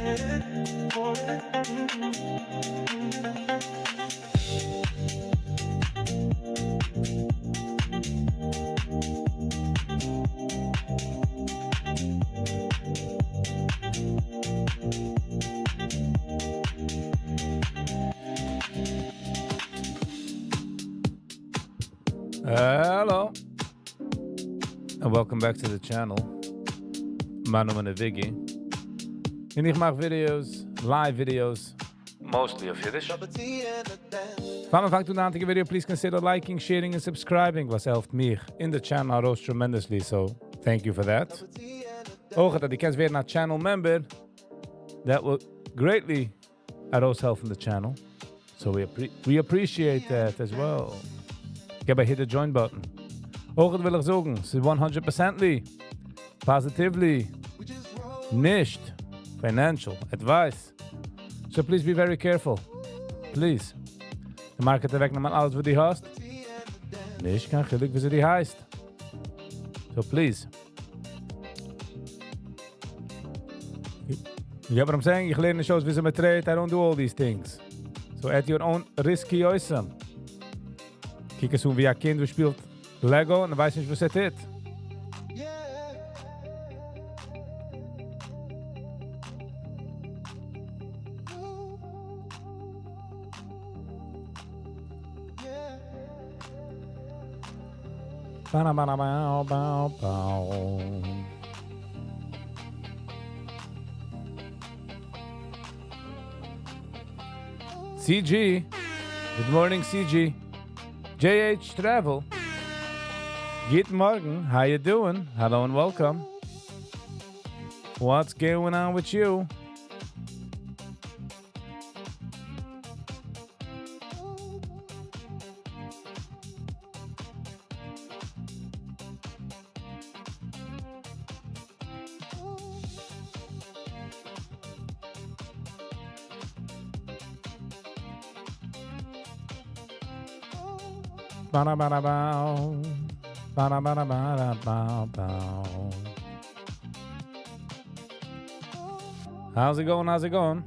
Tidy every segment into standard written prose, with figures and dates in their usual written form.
Hello. And welcome back to the channel. מיין נאמען איז Viggy. און איך מאך videos, live videos, mostly אויף אידיש. פאר מען פאנגט אן די היינטיגע video, please consider liking, sharing and subscribing, וואס העלפט מיך און די channel ארויס tremendously, so thank you for that. אויך אז דו קענסט ווערן א channel member, that will greatly ארויסהעלפן די channel, so we appreciate that as well. געב א hit די join button. אויך וויל איך זאגן, ס'איז 100 percently, positively, נישט financial advice. So please be very careful. Please. די market אוועקנעמען אלעס וואס דו האסט. נישט קיין חילוק ווי דו הייסט. So please. You get what I'm saying? איך לערן נישט אויס ווי מען trade. I don't do all these things. So at your own risk יויסם. קוק עס אן ווי א קינד וואס שפילט Lego און ווייסט נישט וואס ער טוט. CG. Good morning, CG. JH Travel. גוט מארגן. How you doing? Hello and welcome. What's going on with you? Ba-da-ba-da-bow. Ba-da-ba-da-ba-da-bow-bow. How's it going? How's it going?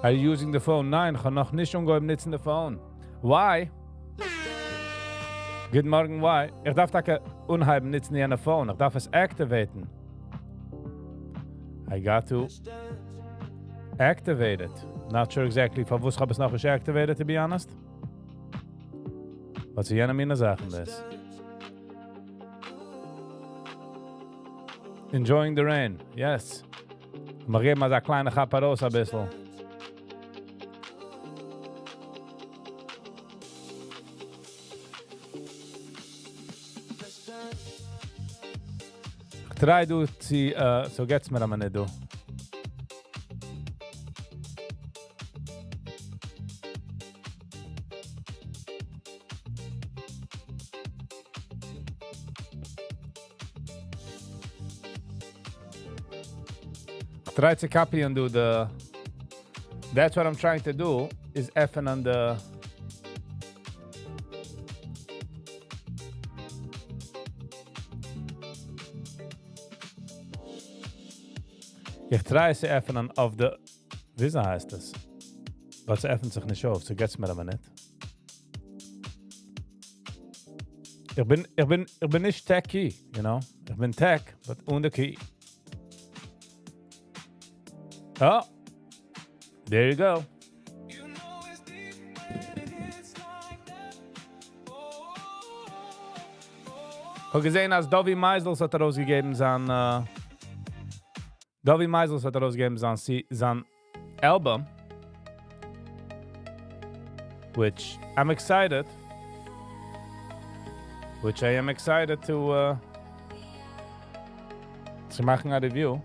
Are you using the phone? ניין, איך האב נאך נישט אנגעהויבן ניצן די phone. Why? גוט מארגן, why? איך דארף טאקע אנהייבן ניצן יענע phone. איך דארף עס activate ן. I got to activate it. Not sure exactly פארוואס איך האב עס נאך נישט activated, to be honest. וואס איז יענע מינע זאכן דאס? Enjoying the rain. Yes. מיר געבן אזא קליינע כאפ ארויס א ביסל. איך try דא צו, so געטס מיר א מינוט דא. איך try צו copy ען דא די. That's what I'm trying to do, איז עפענען די. איך try צו עפענען אויף די. וויאזוי הייסט עס? But ס'עפנט זיך נישט אויף, so געטס מיר א מינוט. איך בין נישט techy, you know? איך בין tech, but אן די key. Oh, there you go. איך האב געזען, אז Dovi Meisels האט ארויסגעגעבן זיין Dovi Meisels האט ארויסגעגעבן זיין album, which I'm excited, which I am excited to צו מאכן א review.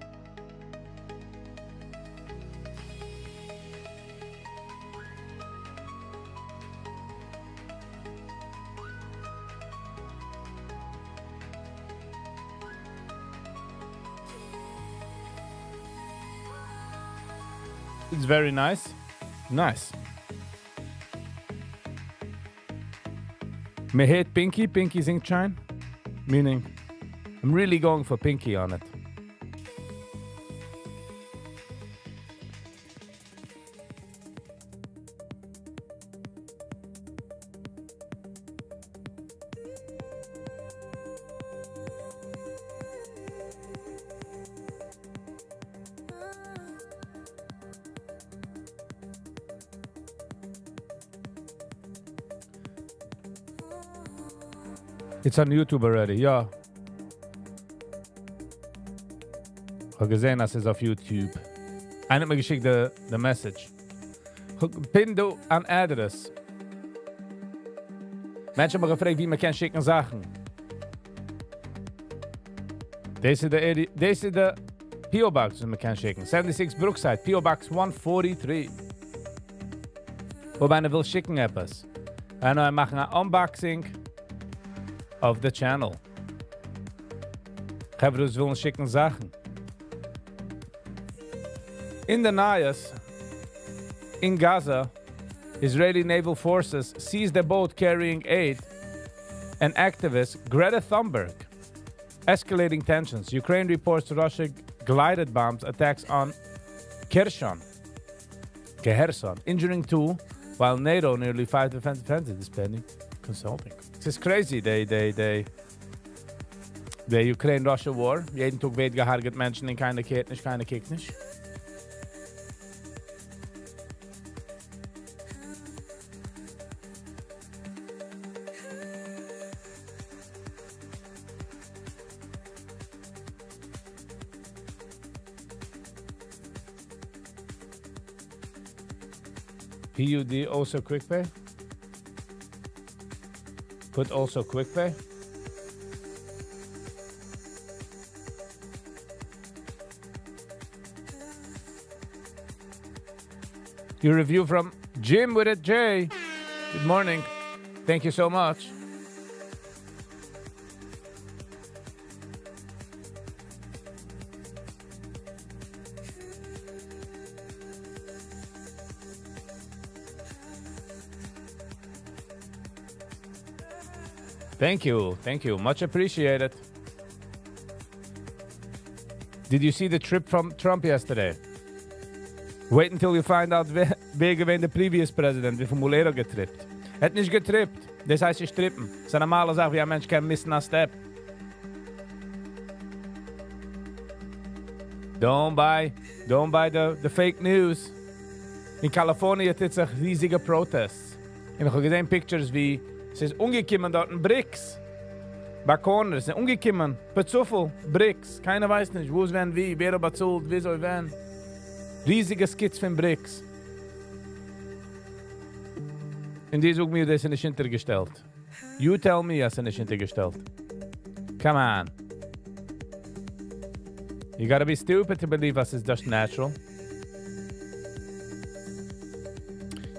It's very nice. Nice. מען הערט Pinky, Pinky זינגט שיין. Meaning, I'm really going for Pinky on it. It's on YouTube already, יא. כ'האב געזען אז ס'איז אויף YouTube. איינער האט מיר געשיקט די די message. כ'בין דא אן address. מענטשן האבן מיך געפרעגט ווי מ'קען שיקן זאכן. דאס איז די area, דאס איז די P.O. Box וואס מ'קען שיקן. 76 Brookside, P.O. Box 143. אויב איינער וויל שיקן עפעס. איינער מאכן א unboxing of the channel. חברה וואס ווילן שיקן זאכן. אין די נייעס, אין Gaza, Israeli naval forces seized a boat carrying aid and activist Greta Thunberg. Escalating tensions. Ukraine reports Russia glided bombs attacks on Kherson. Kherson, injuring two, while NATO nearly five defense defenses is pending consulting. It's crazy. They, they, they, the Ukraine-Russia war. יעדן טאג ווערט געהארגעט מענטשן און קיינער קערט נישט, קיינער קוקט נישט. PUD also quick pay? Put also quick pay? Your review from Jim with a J. Good morning. Thank you so much. Thank you. Thank you. Much appreciated. Did you see the trip from Trump yesterday? Wait until you find out ווער ווער געווען the previous president, וויפיל מאל ער האט געטריפט. ער האט נישט געטריפט. דאס הייסט נישט טריפן. ס'איז א נארמאלע זאך, ווי א מענטש קען מיסן א step. Don't buy, don't buy the, the fake news. אין California טוט זיך ריזיגע protests. און איך האב געזען pictures ווי ס'איז אנגעקומען דארטן bricks. ביי corners זענען אנגעקומען פערצופאל bricks. קיינער ווייסט נישט וואס ווען ווי, ווער האט באצאלט, וויאזוי ווען. ריזיגע skips פון bricks. און דו זאג מיר, דאס איז נישט אונטערגעשטעלט. You tell me, אז ס'איז נישט אונטערגעשטעלט. Come on. You gotta be stupid to believe us is just natural.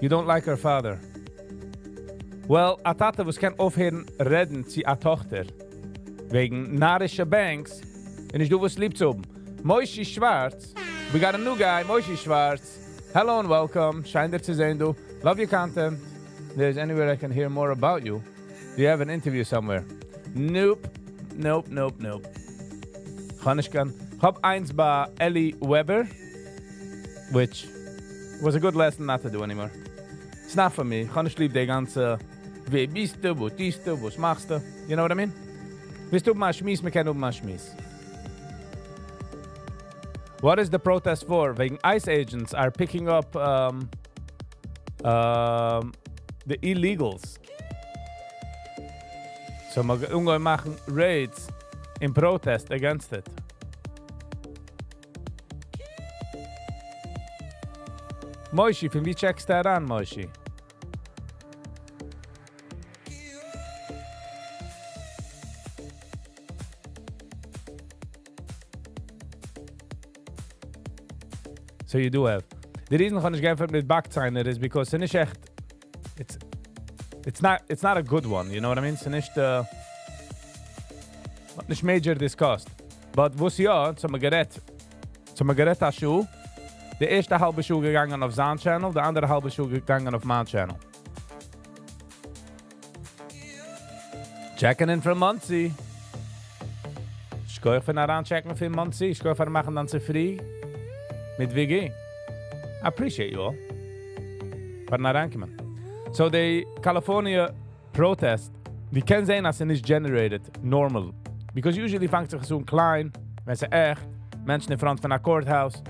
You don't like her father. Well, א טאטע וואס קען אויפהערן רעדן צו א טאכטער וועגן נארישע banks און נישט דא וואס ליב צו האבן. Moshe Schwartz, we got a new guy, Moshe Schwartz. Hello and welcome. שיין דיר צו זען דא. Love your content. There's anywhere I can hear more about you. Do you have an interview somewhere? Nope. Nope, nope, nope. קען איך קען. כ'האב איינס ביי Eli Weber, which was a good lesson not to do anymore. It's not for me. כ'האב נישט ליב די גאנצע ווער ביסטו, וואס טוסטו, וואס מאכסטו. You know what I mean? ווילסט האבן א שמועס, מ'קען האבן א שמועס. What is the protest for? וועגן ICE agents are picking up the illegals. So מ'האט אנגעהויבן מאכן raids in protest against it. Moishi, פון וואו טשעקסטו אריין, Moishi? So you do have. The reason איך האב נישט געענטפערט מיט באקציינער is because ס'איז נישט עכט it's not a good one, you know what I mean? ס'איז נישט uh, נישט major discussed. But וואס יא, ס'האט מיר גערעדט, ס'האט מיר גערעדט א שעה. די ערשטע האלבע שעה געגאנגען אויף זיין channel, די אנדערע האלבע שעה געגאנגען אויף מיין channel. Checking in from Monsey. שכוח פארן אריינטשעקן פון Monsey. שכוח פארן מאכן דיין צופרי מיט Viggy. I appreciate you all. פארן אריינקומען. So the California protest, דו קענסט זען, אז ס'איז נישט generated normal. Because usually פאנגט זיך עס אן קליין, ווען ס'איז עכט, מענטשן in front פון א courthouse.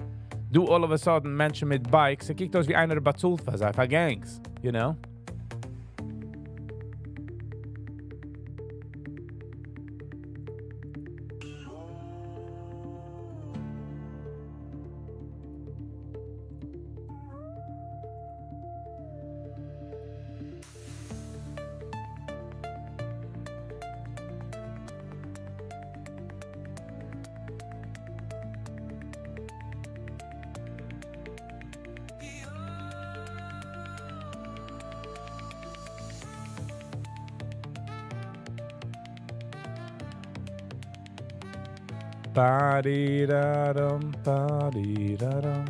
דא all of a sudden מענטשן מיט bikes, ס'קוקט אויס ווי איינער באצאלט פאר זיי, פאר gangs, you know? Ba-dee-da-dum, ba-dee-da-dum.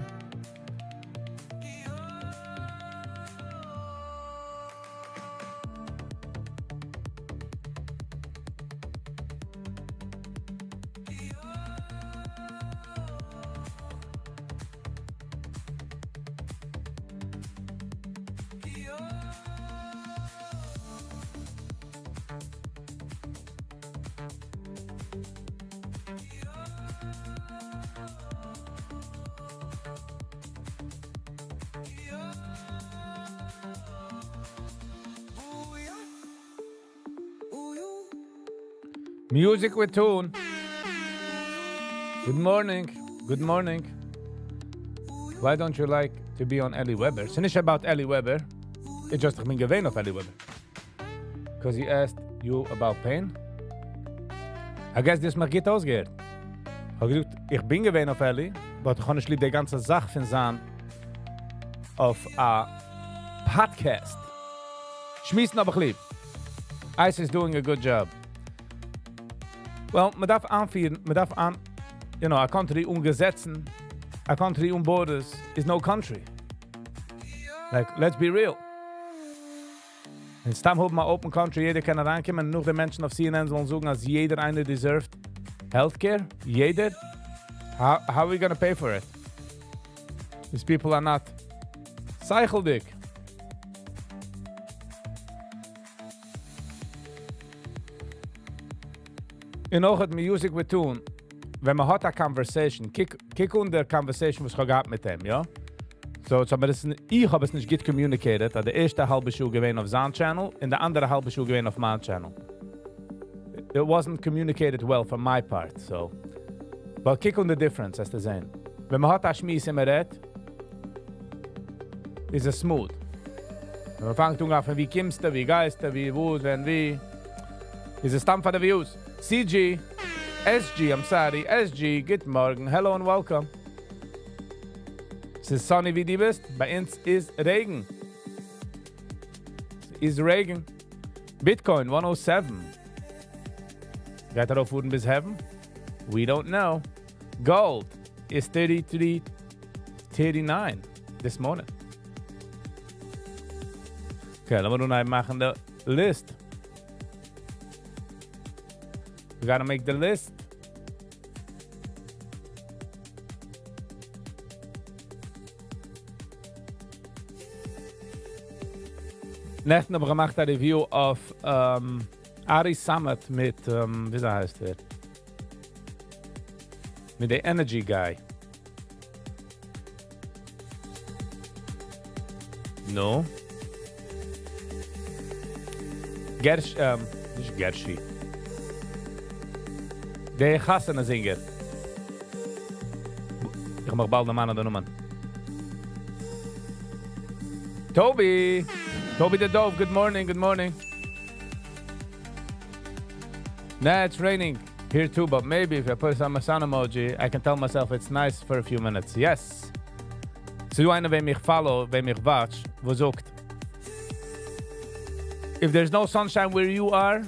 Music with tune. Good morning. Good morning. Why don't you like to be on Eli Weber? ס'איז נישט about Eli Weber. It's just איך בין געווען אויף Eli Weber. Because he asked you about pain. I guess דו האסט מיך גוט אויסגעהערט. איך האב געזאגט, איך בין געווען אויף Eli, but איך האב נישט ליב די גאנצע זאך פון זיין אויף א podcast. שמועסן האב איך ליב. Ice is doing a good job. Well, מען דארף איינפירן, מען דארף אן, a country אן געזעצן, a country אן borders is no country. Like, let's be real. און סתם האבן א open country, יעדער קען אריינקומען, נאך די מענטשן אויף CNN זאלן זאגן, אז יעדער איינער deserved healthcare. יעדער? How are we gonna pay for it? These people are not שכל'דיג. און אויך האט Music with Tune, ווען מען האט א conversation, קוק אן דער conversation, וואס איך האב געהאט מיט אים, יא? So, יעצט האבן מיר עס, איך האב עס נישט גוט communicated, אז די ערשטע האלבע שעה געווען אויף זיין channel און די אנדערע האלבע שעה געווען אויף מיין channel. It wasn't communicated well from my part, so. But קוק אן the difference, וועסטו זען. ווען מען האט א שמועס און מען רעדט, איז עס smooth. ווען מען פאנגט אן פון וואו קומסטו, וואו גייסטו, ווי, וואו, ווען, ווי, איז עס סתם פאר די views. CG, SG, I'm sorry, SG, גוט מארגן, hello and welcome. ס'איז sunny וואו דו ביסט, ביי אונז איז רעגן. איז רעגן. Bitcoin 107. גייט ער ארויף ביז heaven? We don't know. Gold is 33.39 this morning. Okay, לאמיר נאר מאכן די list. We gotta make the list. נעכטן האב איך געמאכט א review אויף Ari Samet מיט, ווי הייסט ער? מיט די Energy Guy. No. Gersh, נישט Gershi. דער חתונה singer. איך מאך באלד דעם אנדערן נאמען. Toby! Toby the Dove, good morning, good morning. Nah, it's raining here too, but maybe if I put some sun emoji, I can tell myself it's nice for a few minutes. Yes. ס'דא איינער, וועם איך follow, וועם איך watch, וואס זאגט, if there's no sunshine where you are,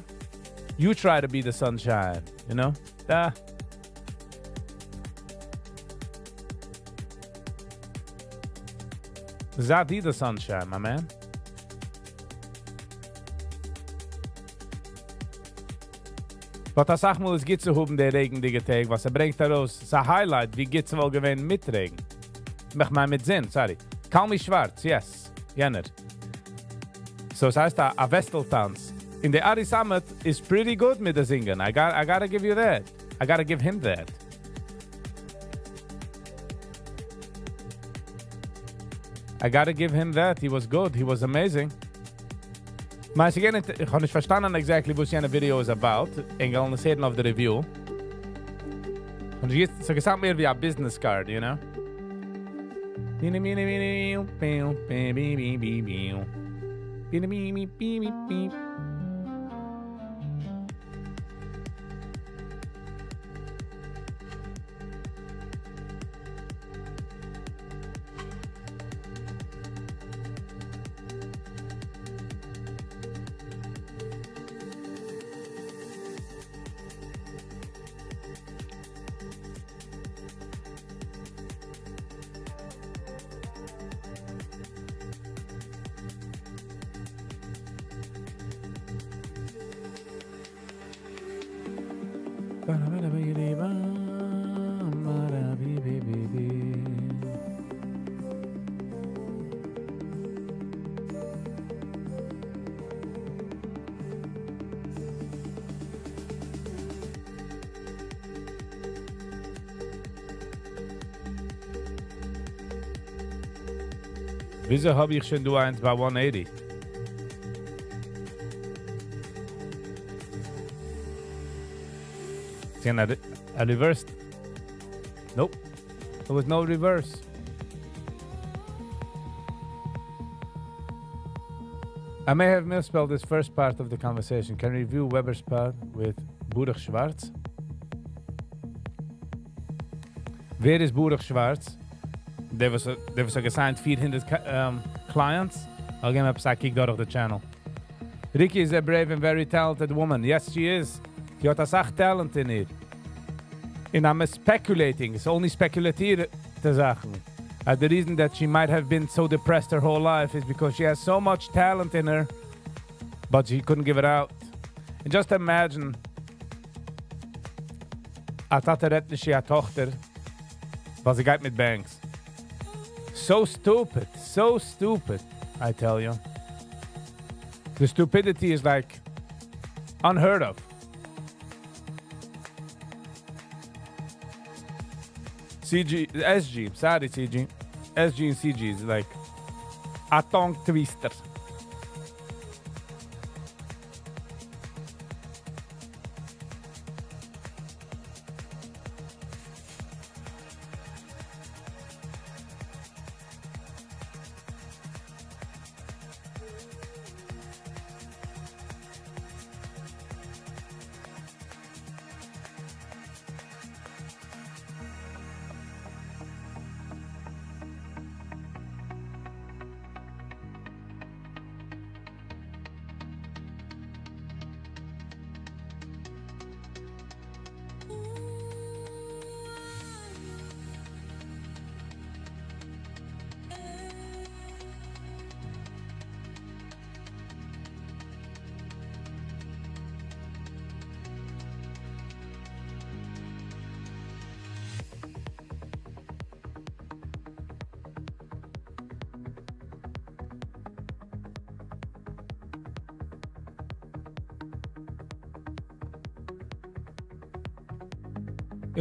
you try to be the sunshine, you know? Da. זיי די the sunshine, my man. But אסאך מאל איז גוט צו האבן די רעגנדיגע טעג, ווייל ס'ברענגט ארויס, ס'א highlight ווי גוט ס'וואלט געווען מיט רעגן. איך מיין מיט זון, sorry. קלמי שווארץ, yes, יענער. So ס'הייסט א וועסטל טאנץ. און די ארי סאמעט איז pretty good מיט די זינגען. I gotta give you that. I gotta give him that. I gotta give him that. He was good. He was amazing. מיין ס'געווען, איך האב נישט פארשטאנען exactly וואס יענע ווידיאו איז about. ענק וועלן עס הערן אויף די review. און יעצט, ס'האט געסאונדט מער ווי א business card, you know? מיני מיני מיני פיו פי בי בי בי ביו. ביני בי בי בי בי בי. וויאזוי האב איך שוין דא איינס ביי 180? ס'געווען א reverse? Nope. There was no reverse. I may have misspelled this first part of the conversation. Can you review Weber's part with Baruch Schwartz? ווער איז Baruch Schwartz? דער וואס, דער וואס האט געסיינט 400 clients? I'll give him a קוק דורך the channel. Ricky is a brave and very talented woman. Yes, she is. זי האט אסאך talent אין איר. And I'm speculating. It's only ספעקולאטירטע זאכן. The reason that she might have been so depressed her whole life is because she has so much talent in her, but she couldn't give it out. And just imagine, א טאטע רעדט נישט צו א טאכטער, ווייל זי גייט מיט bangs. So stupid, so stupid, I tell you. The stupidity is like unheard of. CG, SG, sorry CG. SG and CG is like a tongue twister.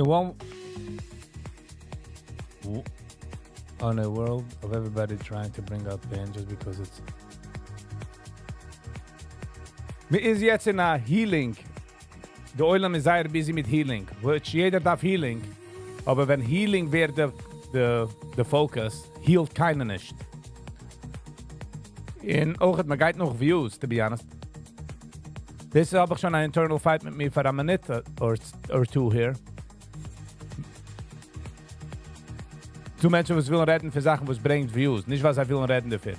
In one on a world of everybody trying to bring up pain just because it's מ'איז יעצט אין א healing. די עולם איז זייער busy מיט healing, which יעדער דארף healing. אבער ווען healing ווערט די focus, healט קיינער נישט. און אויך מען גייט נאך views, to be honest. דאס האב איך שוין אן internal fight מיט מיר פאר א מינוט or two here. ס'דא מענטשן וואס ווילן רעדן פון זאכן וואס ברענגט views, נישט וואס זיי ווילן רעדן דערפון.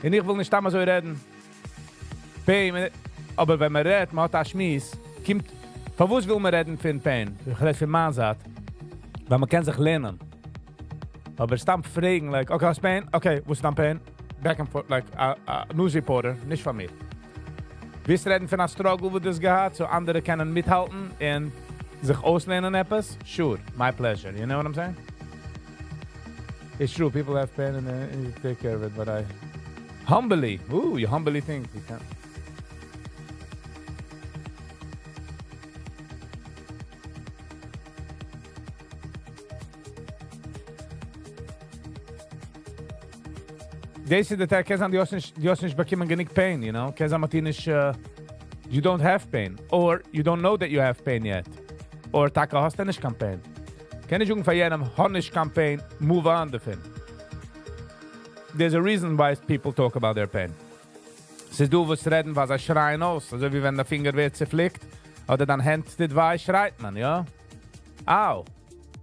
און איך וויל נישט סתם אזוי רעדן. Pain, אבער ווען מען רעדט, מען האט א שמועס, קומט, פארוואס וויל מען רעדן פון pain? איך רעד פון מיין זייט, ווייל מען קען זיך לערנען. אבער סתם פרעגן, like, okay, האסט pain? Okay, וואס איז דיין pain? Back and forth, like, a news reporter, נישט פאר מיר. ווילסט רעדן פון א struggle וואס דו האסט געהאט, so אנדערע קענען מיטהאלטן און זיך אויסלערנען עפעס? Sure, my pleasure. You know what I'm saying? It's true, people have pain and they need to take care of it, but I humbly, ooh, you humbly think you can. דאס איז די טאג, קען זיין, דו האסט נישט, דו האסט נישט באקומען גענוג pain, you know? קען זיין, מ'האט דיר נישט, you don't have pain. Or you don't know that you have pain yet. Or טאקע האסטו נישט קיין pain. קען נישט זאגן פאר יענעם, האב נישט קיין pain, move on דערפון. There's a reason why people talk about their pain. ס'איז דא וואס רעדן, וואס זיי שרייען אויס, אזוי ווי ווען דער פינגער ווערט צעפליקט, אדער דיין האנט טוט וויי, שרייט מען, יא? אאו.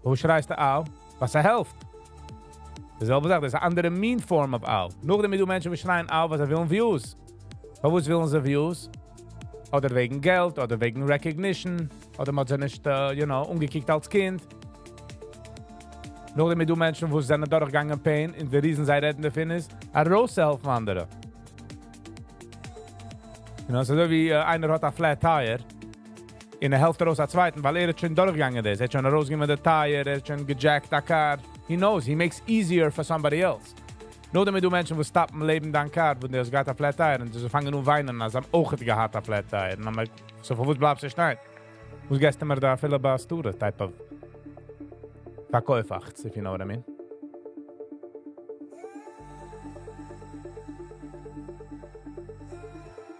וואו שרייסטו אאו? וואס העלפט? די זעלבע זאך, דאס איז אן אנדערע מין form of אאו. נאכדעם איז דא מענטשן וואס שרייען אאו, וואס זיי ווילן views. פארוואס ווילן זיי views? אדער וועגן געלט, אדער וועגן recognition, אדער מ'האט זיי נישט, you know, אנגעקוקט אלס קינד. נאכדעם איז דא מענטשן וואס זענען דורכגעגאנגען pain, און די reason זיי רעדן דערפון איז, ארויסהעלפן אנדערע. You know, אזוי ווי איינער האט א flat tire, און ער העלפט ארויס א צווייטן, ווייל ער האט שוין דורכגעגאנגען דאס. ער האט שוין ארויסגענומען די tire, ער האט שוין גע jacked א car. He knows, he makes easier for somebody else. נאכדעם איז דא מענטשן וואס stop ן לעבן דיין car, וואו דו האסט געהאט א flat tire, און זיי פאנגען אן וויינען, אז זיי האבן אויך געהאט א flat tire. און I'm like, so פארוואס בלייבסטו שטיין? וואס גייסטו מיר דא אפילו ביי type of פארקויפאכץ, if you know what I mean.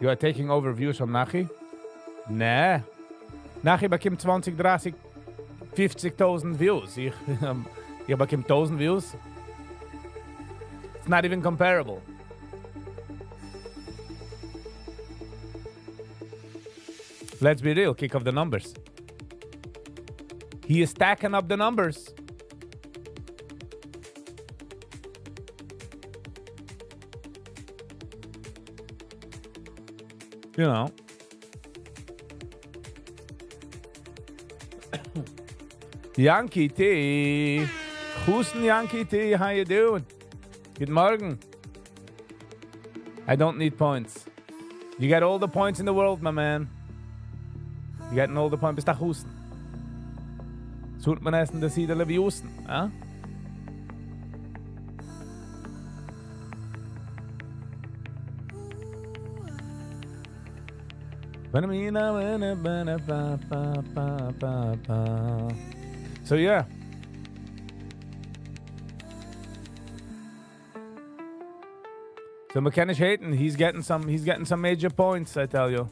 You are taking over views from Nachi? נע. Nachi באקומט 20, 30, 50.000 views. איך באקום 1000 views. It's not even comparable. Let's be real, kick off the numbers. He is stacking up the numbers. You know. Yankee T. חתן Yankee T, how you doing? גוט מארגן. I don't need points. You got all the points in the world, my man. You got all the points. ביסט א חתן. זאלט מען עסן דאס אידעלע ווי אוסטן, אה? ווען מיר נא ווען בא בא בא בא בא בא. So yeah. So מ'קען נישט hate ן, he's getting some major points, I tell you.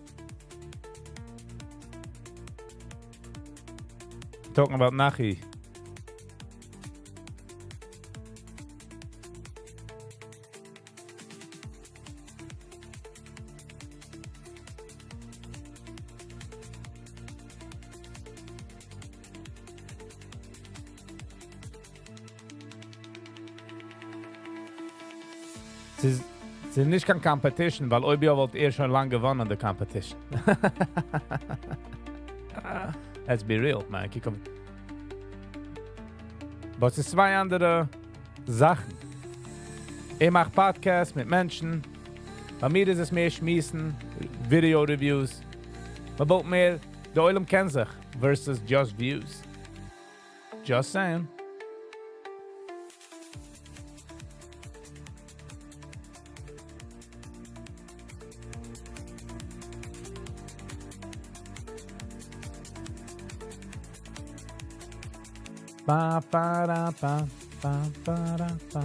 Talking about Nachi. ס'איז נישט קיין competition, ווייל אויב יא וואלט ער שוין לאנג געוואונען די competition. Let's be real, man. קוק אויף. But ס'איז צוויי אנדערע זאכן. איך מאך podcast מיט מענטשן. ביי מיר איז עס מער שמועסן, video reviews. מען בויט מער, דער עולם קענט זיך, versus just views. Just saying. Ba, ba, da, ba, ba, ba, da, ba.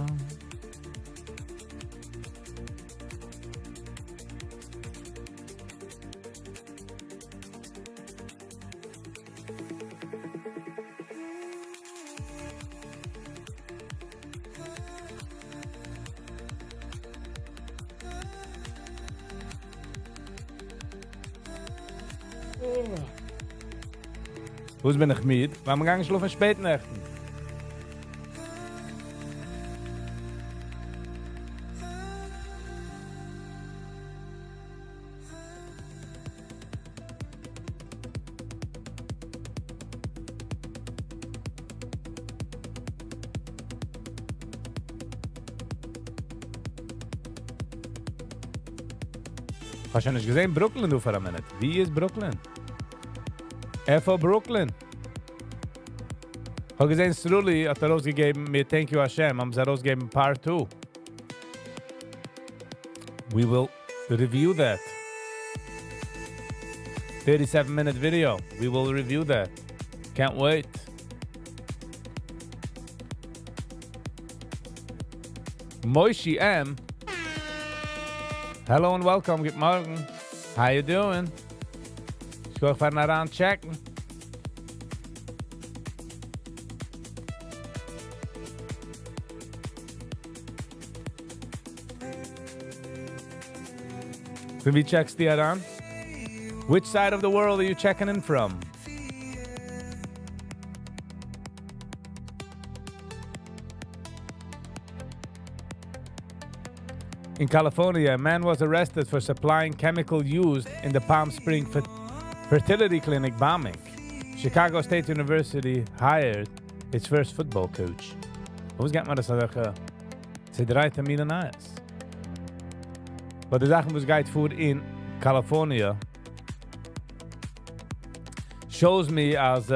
וואס בין איך מיד? ווייל מיר גייען שלאפן שפעט נעכטן. כ'האב שוין נישט געזען Brooklyn דא פאר א מינוט. ווי איז Brooklyn? איפה Brooklyn? כ'האב געזען Sruli האט ארויסגעגעבן מיט Thank You Hashem, האבן זיי ארויסגעגעבן Part 2. We will review that. 37 minute video. We will review that. Can't wait. Moishi M. Hello and welcome. גוט מארגן. How you doing? איך גיי פארן אריין check ן. פון ווי check סטו אריין? Which side of the world are you checking in from? In California, a man was arrested for supplying chemical used in the Palm Springs fertility clinic bombing. Chicago State University hired its first football coach. וואס גייט מען דאס אזעלכע צעדרייטע מינע נייעס? But די זאכן וואס גייט פאר אין California shows me אז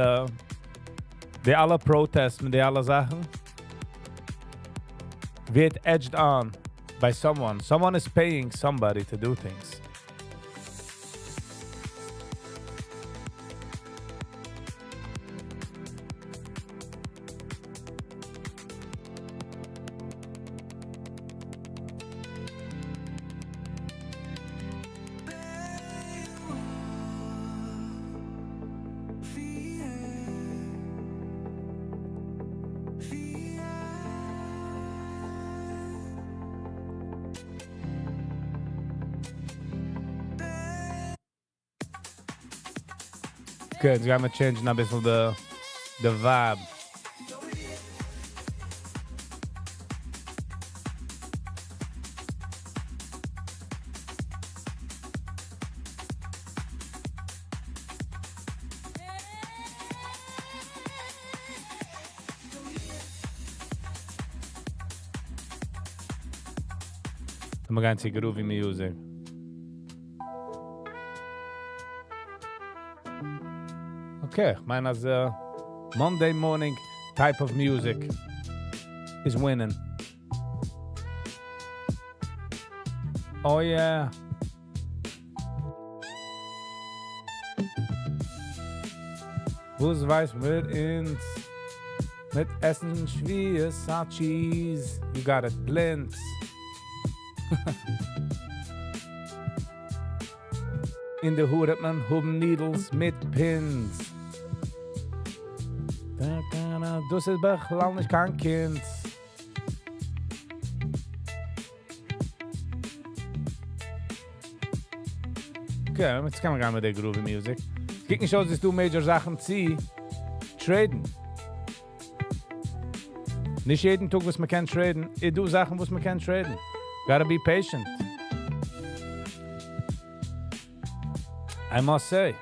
די אלע protests מיט די אלע זאכן ווערט edged on by someone. Someone is paying somebody to do things. Okay, יעצט גייען מיר change ן א ביסל די vibe. לאמיר גיין צו groovy music. Okay, איך מיין אז Monday morning type of music is winning. Oh yeah. וואס ווייסט מיר אונז מיט עסן שבועות א cheese, you got it בלינץ. אין די האר האט מען האבן needles מיט pins. דאס איז בכלל נישט קיין קונץ. Okay, יעצט קען מען גיין מיט די groovy music. קוקט נישט אויס, אז ס'דא major זאכן צו trade ן. נישט יעדן טאג, וואס מען קען trade ן, איז דא זאכן, וואס מען קען trade ן. Gotta be patient. I must say.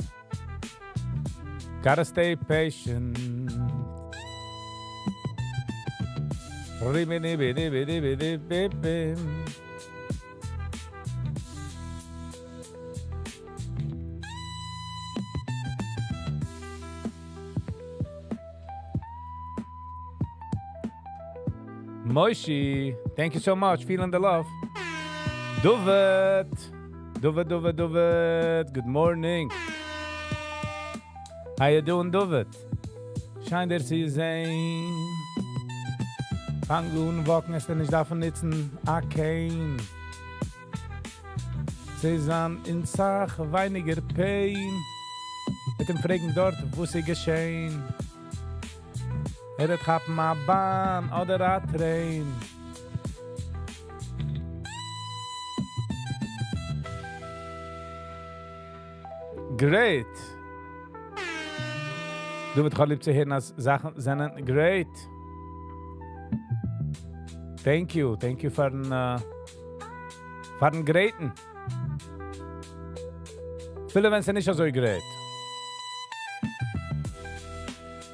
Gotta stay patient. Moishi, thank you so much. Feeling the love. David. David, David, David. Good morning. How you doing, David? שיין דיר צו זען. פאנג אן walk ן, וועסטו נישט דארפן נוצן א cane. זיי זענען אין סאך ווייניגער pain. מיט דעם פרעגן דארט, וואס איז געשען. ער וועט כאפן א באן אדער א train. Great. דוד, כ'האב ליב צו הערן, אז זאכן זענען great. Thank you. Thank you פארן, פארן great ן. אפילו ווען ס'איז נישט אזוי great.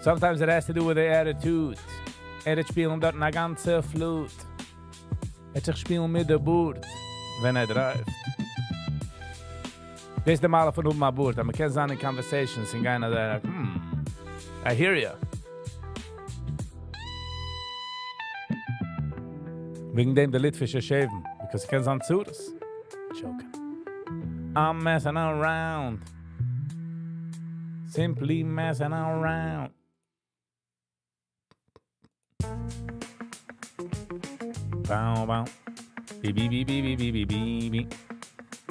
Sometimes it has to do with the attitude. ער וועט שפילן דארט א גאנצע flute. ער וועט זיך שפילן מיט די בארד, ווען ער drive ט. דאס איז די מעלה פון האבן א בארד, אז מען קען זיין אין conversations און גיין אזוי like, hmm, I hear ya. וועגן דעם די ליטווישע shave ן, because ס'קען זיין צרות. Joking. I'm messing around. Simply messing around. Bow, bow. Bi, bi, bi, bi, bi, bi, bi, bi, bi.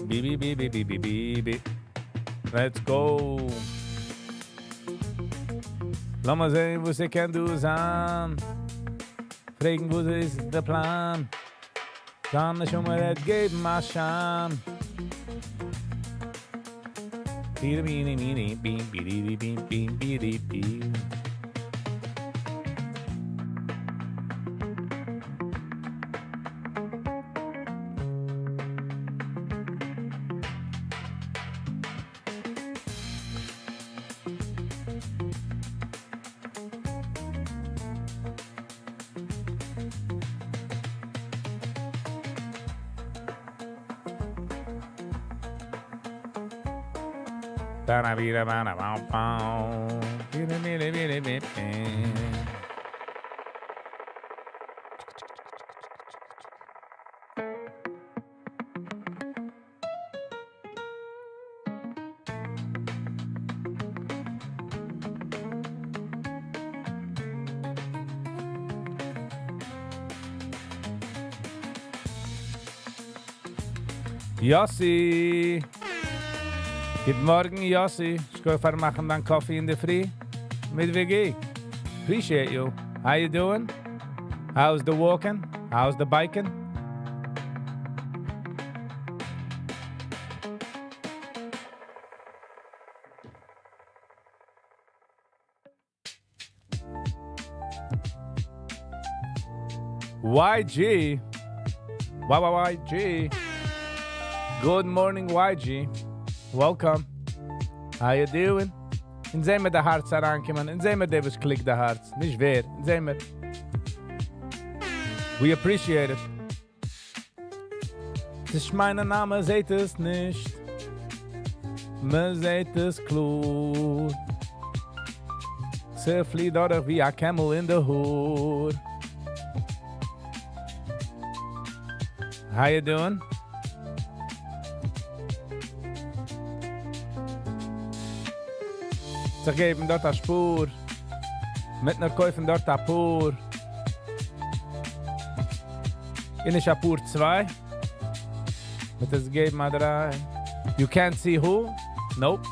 Bi, bi, bi, bi, bi, bi, bi, bi. Let's go. לאמיר זען, וואס ס'קען דא זיין. פרעגן, וואס איז דער פלאן? זיין נשמה וועט געבן א שיין. בי בי בי בי בי בי בי בי בי בי בי. Ba-na-bi-da, ba-na-bow-bow. Bi-da-bi-da-bi-da-bi-bi. Yossi! גוט מארגן, Yossi. איך גיי פארמאכן דיין coffee אין דער פרי. מיט VG. Appreciate you. How you doing? How's the walking? How's the biking? YG. YYYG. Good morning, YG. Welcome. How you doing? און זעען מיר די הארץ אריינקומען. און זעען מיר דער וואס click ט די הארץ. נישט ווער. און זעען מיר. We appreciate it. ס'איז מיין נאמען, זעט עס נישט. מען זעט עס קלאר. ס'פליט דורך ווי א camel אין די האר. How you doing? זיך געבן דארט א שפור. מיט נאר קויפן דארט א פאר. און נישט א פאר צוויי. מיט עס געבן א דריי. You can't see who? Nope.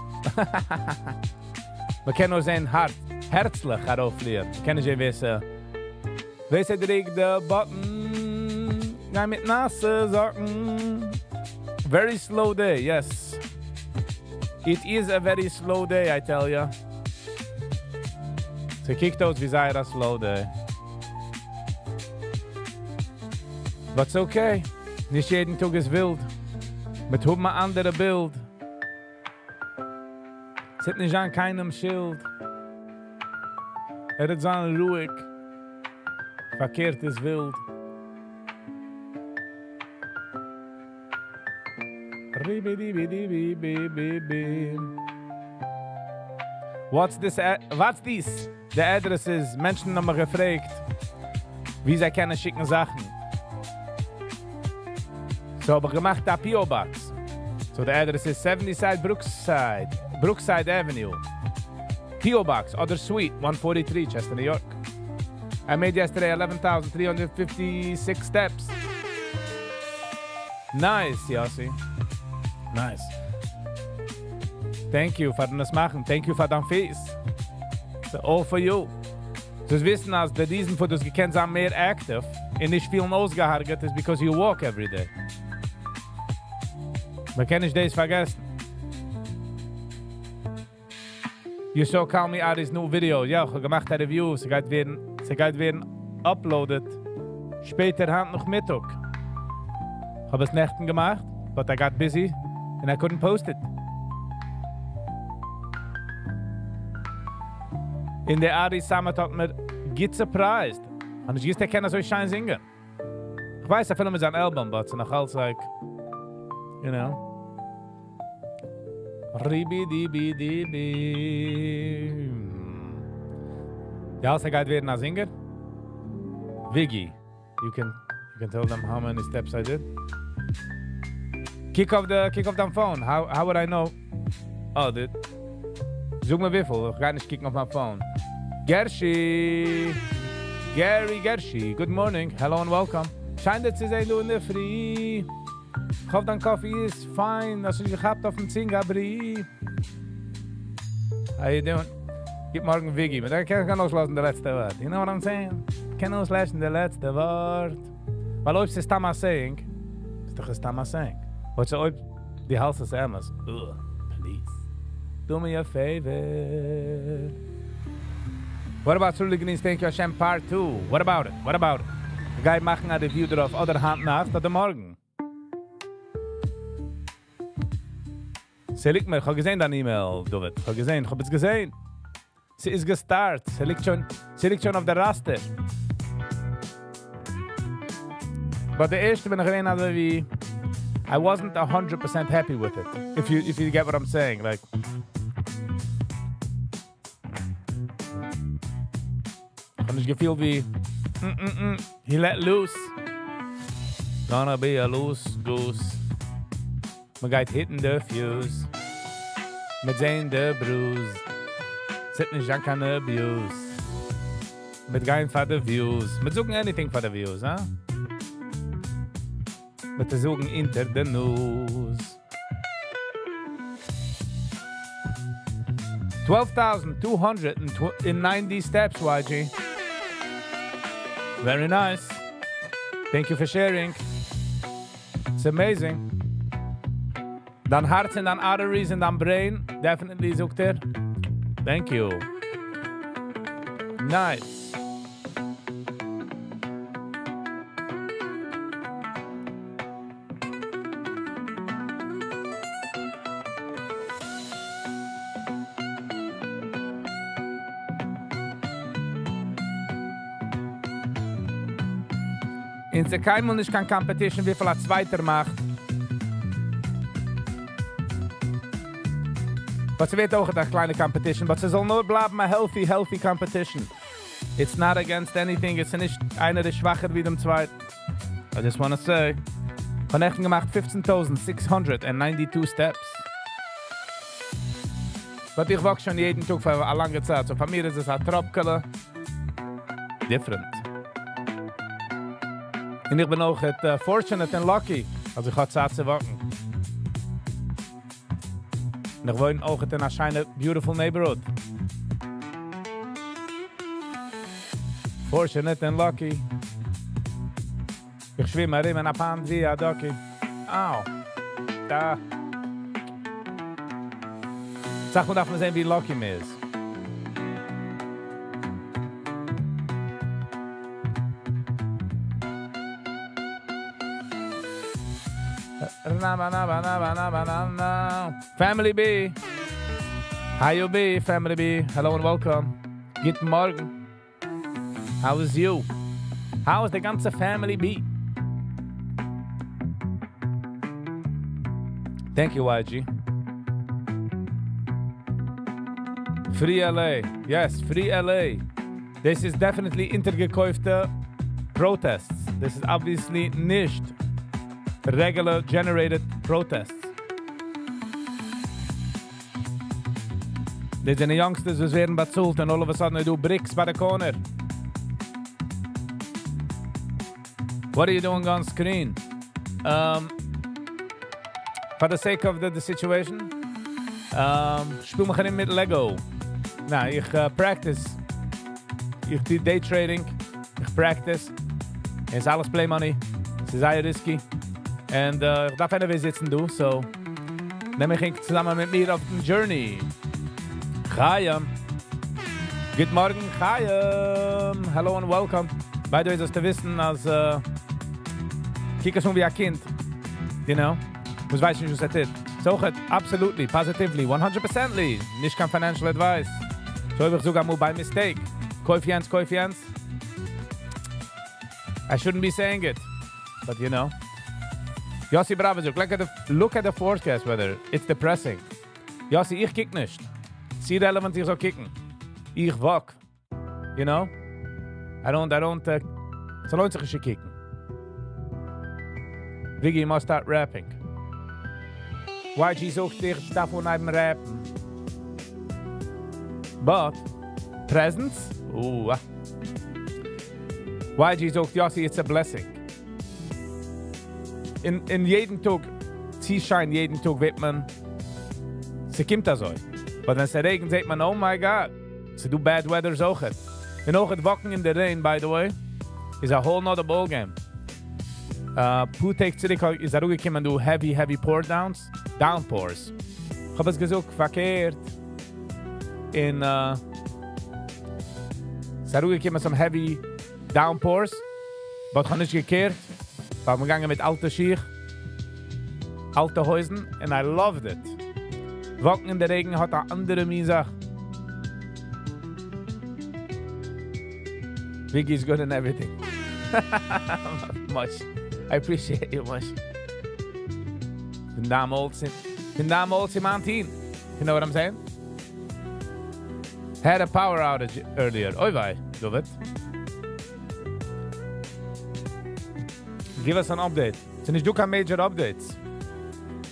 מען קען נאר זען הארץ, הערצלעך ארויפפליען. מען קען נישט זען ווער ס' ווער ס'דריקט די button. גיי מיט נאסע זאקן. Very slow day, yes. It is a very slow day, I tell ya. ס'קוקט אויס ווי זייער א slow day. But it's okay. נישט יעדן טאג איז ווילד. מיר האבן אן אנדערע בילד. ס'וועט נישט זיין קיינעם שולד. ער וועט זיין רואיג. פארקערט איז ווילד. Ribi-di-bi-di-bi-bi-bi-bi. What's this? What's this? The address איז, מענטשן האבן מיך געפרעגט, ווי זיי קענען שיקן זאכן. So האב איך געמאכט א P.O. Box. So the address is 70 Side Brookside, Brookside Avenue. P.O. Box, other Suite, 143, Chester, New York. I made yesterday 11,356 steps. Nice, Yossi. Nice. Thank you פאר דאס מאכן. Thank you פאר דיין פיס. It's all for you. זאלסט וויסן, אז די reason פאר דאס געקענט זיין מער active און נישט פילן אויסגעהרגעט איז because you walk every day. מען קען נישט דאס פארגעסן. You saw Call Me Ari's new video. יא, איך האב געמאכט א review. ס'גייט ווערן, ס'גייט ווערן uploaded שפעטער היינט נאכמיטאג. איך האב עס נעכטן געמאכט, but I got busy and I couldn't post it. און דער Ari Samet האט מיר גוט surprised. און איך געוואוסט, ער קען אזוי שיין זינגען. איך ווייס אפילו מיט זיין album, but ס'איז נאך אלץ like, you know. ריבי דיבי דיבי. דו האלטסט ער גייט ווערן א singer? Viggy, you can you can tell them how many steps I did. קוק אויף די, קוק אויף דיין phone. How, how would I know? Oh, די, זאג מיר וויפיל, איך גיי נישט קוקן אויף מיין phone. Gershi! Gary Gershi, good morning, hello and welcome. שיין דיר צו זען דא אין דער פרי. איך האף דיין coffee איז פיין, האסט נישט געכאפט אויפן צינג א ברי. How you doing? גוט מארגן Viggy, מען קען אויסלאזן די לעצטע ווארט. You know what I'm saying? קען אויסלאזן די לעצטע ווארט. ווייל אויב ס'איז סתם א saying, איז דאך סתם א saying. But אויב דו האלטסט עס אמת, ugh, please. Do me a favor. What about Sruly Green's Thank You Hashem Part 2? What about it? What about it? איך גיי מאכן א review דערויף אדער היינט נאכט אדער מארגן. ס'ליגט מיר, איך האב געזען דיין email, דוד. איך האב געזען, איך האב עס געזען. ס'איז גע start. ס'ליגט שוין, ס'ליגט שוין אויף דער roster. But די ערשטע בין איך געווען אזוי ווי, I wasn't 100% happy with it. If you get what I'm saying, like איך האב נישט געפילט ווי he let loose. Gonna be a loose goose. מען גייט hit ן the fuse. מיט זען the bruise. ס'וועט נישט זיין קיין abuse. מ'וועט גיין פאר the views. מ'וועט זאגן anything for the views, huh? מ'וועט זאגן אונטער the news. 12,290 steps, YG. Very nice. Thank you for sharing. It's amazing. דיין הארץ און דיין arteries און דיין brain, definitely זאגט ער. Thank you. Nice. און ס'איז קיינמאל נישט קיין competition וויפיל א צווייטער מאכט. But ס'ווערט אויך א קליינע competition, but ס'זאל נאר בלייבן א healthy, healthy competition. It's not against anything, עס איז נישט איינער איז שוואכער ווי דעם צווייטן. I just want to say, כ'האב נעכטן געמאכט 15,692 steps. But איך walk שוין יעדן טאג פאר א לאנגע צייט, so פאר מיר איז עס א טראפקעלע different. און איך בין אויך fortunate and lucky, אז איך האב צייט צו walk ן. און איך וואוין אויך אין א שיינע, beautiful neighborhood. Fortunate and lucky. איך שווים ארום אין א pond ווי א ducky. אאו. דא. זאג מאל, דארף מען זען, ווי lucky מען איז. Family B. How you be, Family B? Hello and welcome. גוטן מארגן. How is you? How is the גאנצע Family B? Thank you, YG. Free LA. Yes, free LA. This is definitely אונטערגעקויפטע protests. This is obviously נישט regular generated protests. דאס זענען youngsters וואס ווערן באצאלט and all of a sudden דא bricks ביי the corner. What are you doing on screen? For the sake of the situation, שפיל מיך ארום מיט Lego. נא, איך practice. איך טו day trading. איך practice. עס איז אלעס play money. עס איז זייער risky. And איך דארף anyway זיצן דא, so נעם איך ענק צוזאמען מיט מיר אויף דעם journey. Chaim. גוט מארגן, Chaim. Hello and welcome. By the way, זאלסטו וויסן, אז קוק עס אן ווי א קינד. וואס ווייסט נישט, וואס ער טוט. So, absolutely, positively, 100%ly. נישט קיין financial advice. So, איך זאג אמאל by mistake. קויף יענץ, קויף יענץ. I shouldn't be saying it. But you know. Yossi Bravo, look at the forecast weather. It's depressing. יאסי, איך קוק נישט. ס'איז irrelevant איך זאל קוקן. איך walk. You know? I don't, I don't, ס'לוינט זיך נישט צו קוקן. Viggy, you must start rapping. YG זאגט איך דארף אנהייבן rap ן. But, presents? Ooh. ah. YG זאגט, Yossi, it's a blessing. אין יעדן טאג, ס'שיינט יעדן טאג וועט מען, ס'קומט אזוי. But ווען ס'רעגנט, זעט מען, oh my God, ס'דא bad weather אויכעט. און אויכעט walking in the rain, by the way, is a whole nother ball game. פאר טעג צוריק איז אראפגעקומען דא heavy, heavy pour downs, downpours. איך האב עס געזאגט, פארקערט. אין, ס'איז אראפגעקומען some heavy downpours, but איך האב נישט גע care ט. ווייל מיר געגאנגען מיט אלטע שיך, אלטע הויזן, and I loved it. Walking in the רעגן האט אן אנדערע מין זאך. Viggy is good in everything. Much. I appreciate you much. פון דעמאלטס, פון דעמאלטס אין מיין team. You know what I'm saying? Had a power outage earlier. אוי וויי, David. Give us an update. ס'איז נישט דא קיין major updates.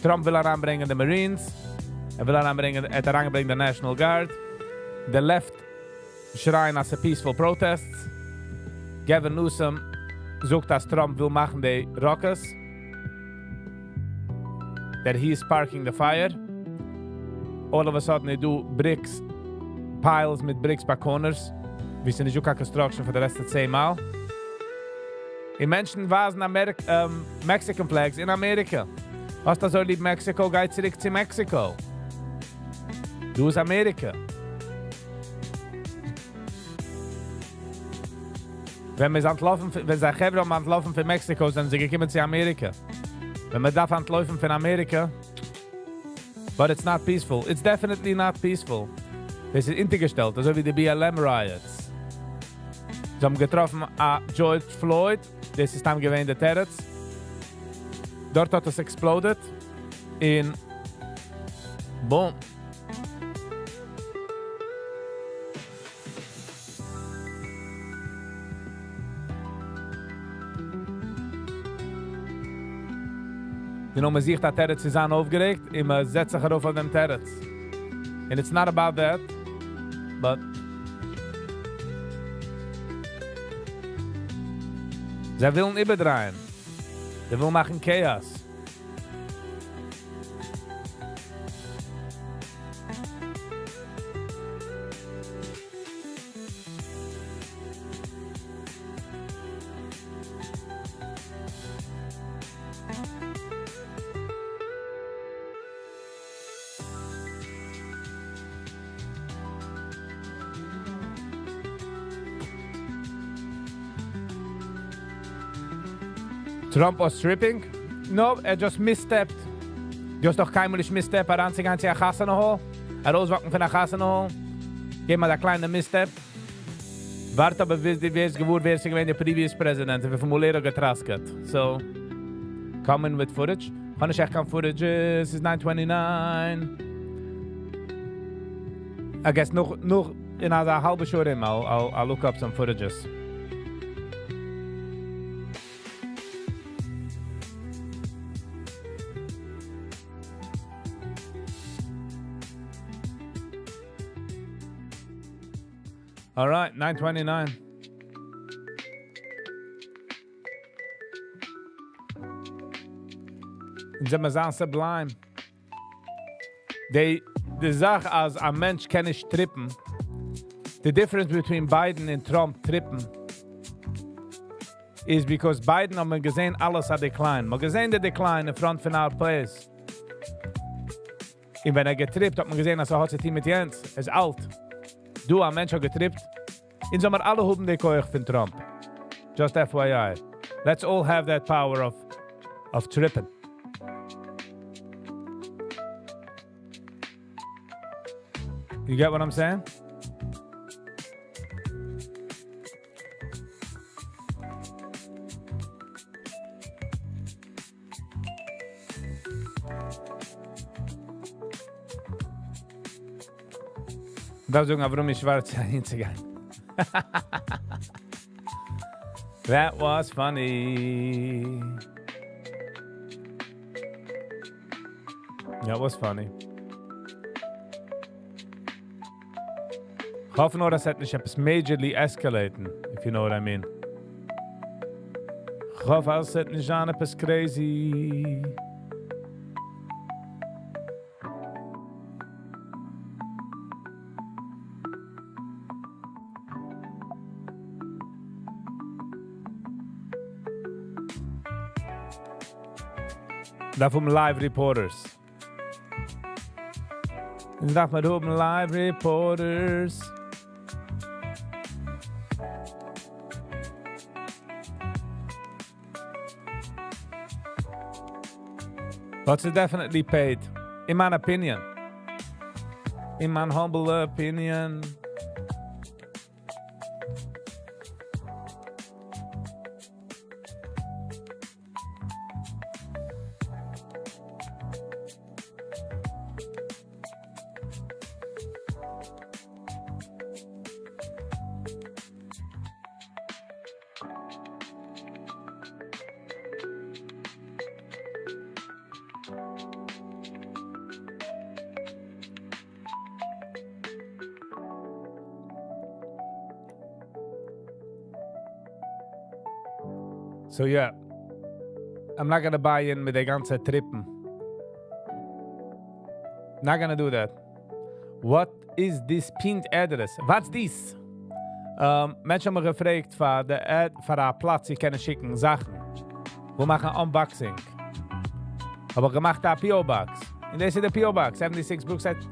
Trump וויל אריינברענגען די Marines. ער וויל אריינברענגען, ער האט אריינגעברענגט די National Guard. The left שרייען אז peaceful protests. Gavin Newsom זאגט אז Trump וויל מאכן די ruckus. That he is sparking the fire. All of a sudden they do bricks, piles מיט bricks ביי corners. ווי ס'איז נישטא קיין construction פאר די לעצטע 10 מייל. און מענטשן ווייזן Mexican flags אין אמעריקע. האסט אזוי ליב Mexico, גיי צוריק צו Mexico. דא איז אמעריקע. ווען מ'איז אנטלאפן, ווען זיי חברה האבן אנטלאפן פון Mexico, זענען זיי געקומען צו אמעריקע. ווען מען דארף אנטלויפן פון אמעריקע, but it's not peaceful. It's definitely not peaceful. דאס איז אונטערגעשטעלט, אזוי ווי די BLM riots. זיי האבן געטראפן א George Floyd, דאס איז סתם געווען דער תירוץ. דארט האט עס exploded. און boom. מען זוכט א תירוץ צו זיין אויפגערעגט, און מען זעצט זיך ארויף אויף דעם תירוץ. And it's not about that, but זיי ווילן איבערדרייען. זיי ווילן מאכן chaos. Trump was tripping? No, ער just misstepped. דו האסט דאך קיינמאל נישט misstep אריינצוגיין צו א חתונה hall. ארויסוואקן פון א חתונה hall. געב מיר א קליינע misstep. ווארט אבער ביז דו ווערסט געוואר ווער ס'איז געווען דער previous president און וויפיל מאל ער האט געטראסקעט. So, come in with footage. האב נישט עכט קיין footage. עס איז 9:29. I guess נאך, נאך אין א האלבע שעה ארום, I'll look up some footages. All right, 9:29. זענען מיר sublime. די זאך אז א מענטש קען נישט trip ן, the difference between Biden and Trump trip ן is because Biden האט מען געזען אלעס א decline. מ'האט געזען די decline in front פון our place. און ווען ער גע trip ט, האט מען געזען, אז ער האט צו טון מיט יענץ. ער איז אלט. דא, א מענטש האט גע trip ט. אונז זאל מיר אלע האבן די כח פון Trump. Just FYI. Let's all have that power of tripping. You get what I'm saying? מ'דארף זאגן אברומי שווארץ אהינצוגיין. That was funny. That was funny. כ'האף נאר אז ס'וועט נישט עפעס majorly escalate ן, if you know what I mean. כ'האף אז ס'וועט נישט זיין עפעס crazy. דארף האבן live reporters. אונז דארף מיר האבן live reporters. But ס'איז definitely paid. אין מיין opinion. אין מיין humble opinion. So yeah, I'm not gonna buy in מיט די גאנצע trip ן. Not gonna do that. What is this pinned address? What's this? מענטשן האבן מיך געפרעגט פאר די ad פאר א פלאץ צו קענען שיקן זאכן. וואו מאכן unboxing. האב איך געמאכט א P.O. Box. און דאס איז די P.O. Box, 76 Brookside,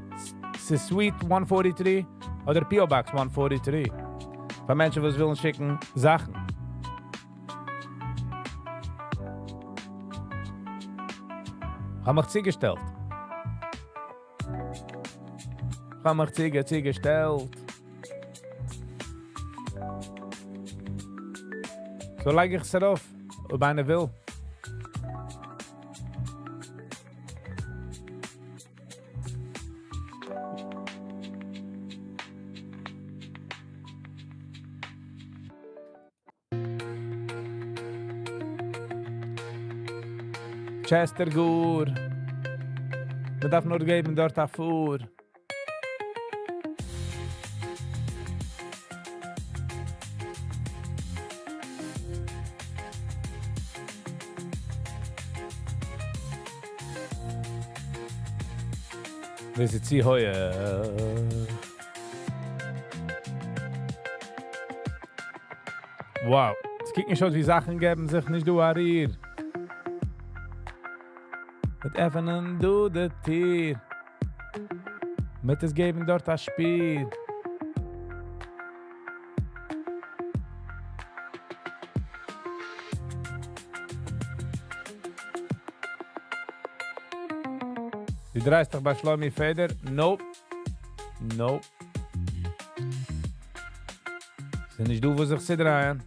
Suite 143 אדער P.O. Box 143. פאר מענטשן וואס ווילן שיקן זאכן. כ'האב מיך צוגעשטעלט. כ'האב מיך צוגע צוגעשטעלט. So לייג איך עס ארויף, אויב איינער וויל. Chester גאר. מען דארף נאר געבן דארט א פאר. דאס איז צו הויעך. Wow. עס קוקט נישט אויס ווי זאכן געבן זיך נישט דא א ריר. מ'וועט עפענען דא די טיר. מ'וועט עס געבן דארט א שפיר. דו דרייסט דיך ביי שלומי פעדער? Nope. Nope. ס'איז נישט דא וואס זיך צו דרייען.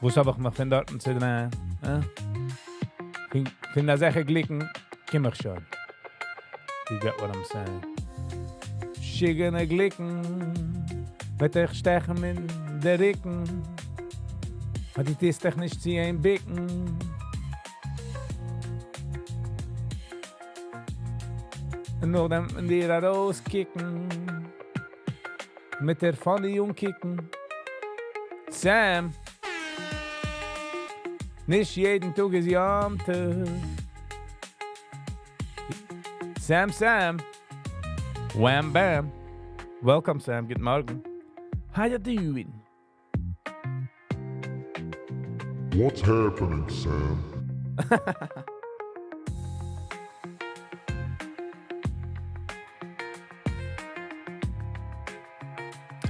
וואס האב איך מיך פון דארטן צו דרייען? אה? פון אזעלכע גליקן קום איך שוין. You get what I'm saying. משוגענע גליקן וועט דיך שטעכן אין די רוקן. אז דו טוסט דיך נישט צו אים בוקן. און נאכדעם אין דיר ארויסקוקן. מיט דער funny אנקוקן. Sam! נישט יעדן טאג איז יום טוב. Sam Sam! Wham bam! Welcome Sam, גוט מארגן. How you doing? What's happening, Sam?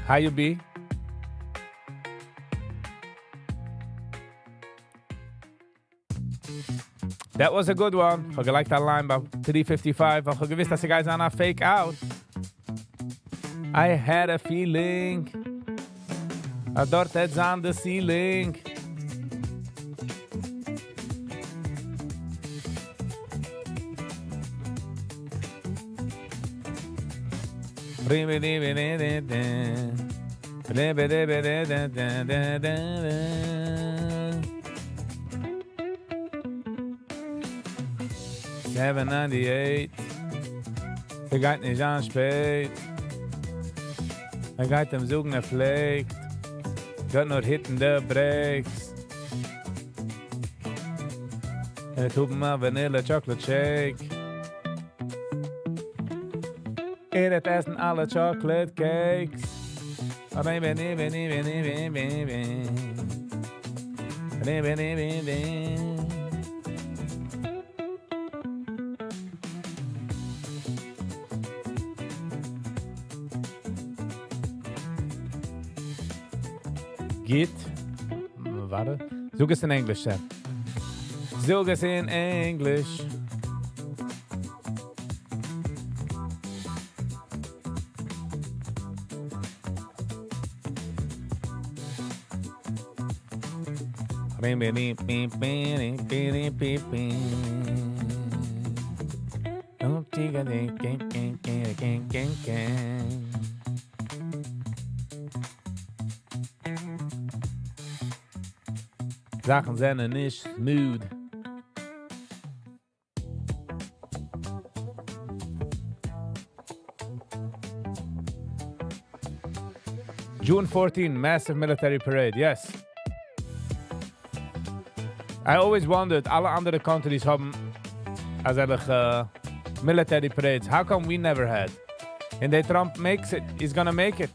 How you be? That was a good one. כ'האב געלייגט א line ביי 355, ווייל כ'האב געוויסט אז ס'גייט זיין א fake out. I had a feeling אז דארט העט זיין די ceiling. 798. ס'גייט נישט זיין שפעט. ער גייט אים זאגן ער פלעגט. גייט נאר hit ן די brakes. ער וועט האבן א vanilla chocolate shake. ער וועט עסן אלע chocolate cakes. גוט. ווארט. זאג עס אין ענגליש, Sam. זאג עס אין ענגליש. זאכן זענען נישט smooth. June 14, massive military parade. Yes. I always wondered, אלע אנדערע countries האבן אזעלכע military parades. How come we never had? And the Trump makes it. He's gonna make it.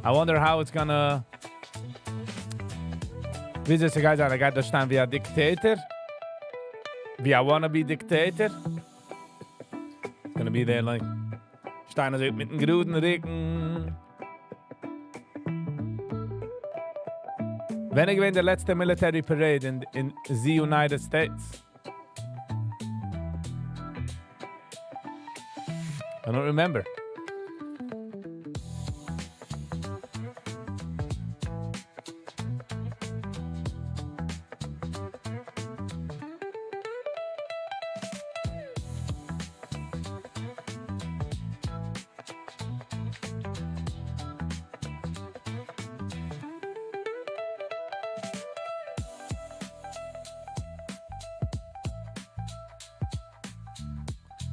I wonder how it's gonna. וויאזוי ס'גייט זיין? ער גייט דא שטיין ווי א dictator? ווי א wannabe dictator? It's gonna be there like שטיין אזוי מיטן גראדן רוקן. ווען איז געווען די לעצטע military parade in the United States? I don't remember.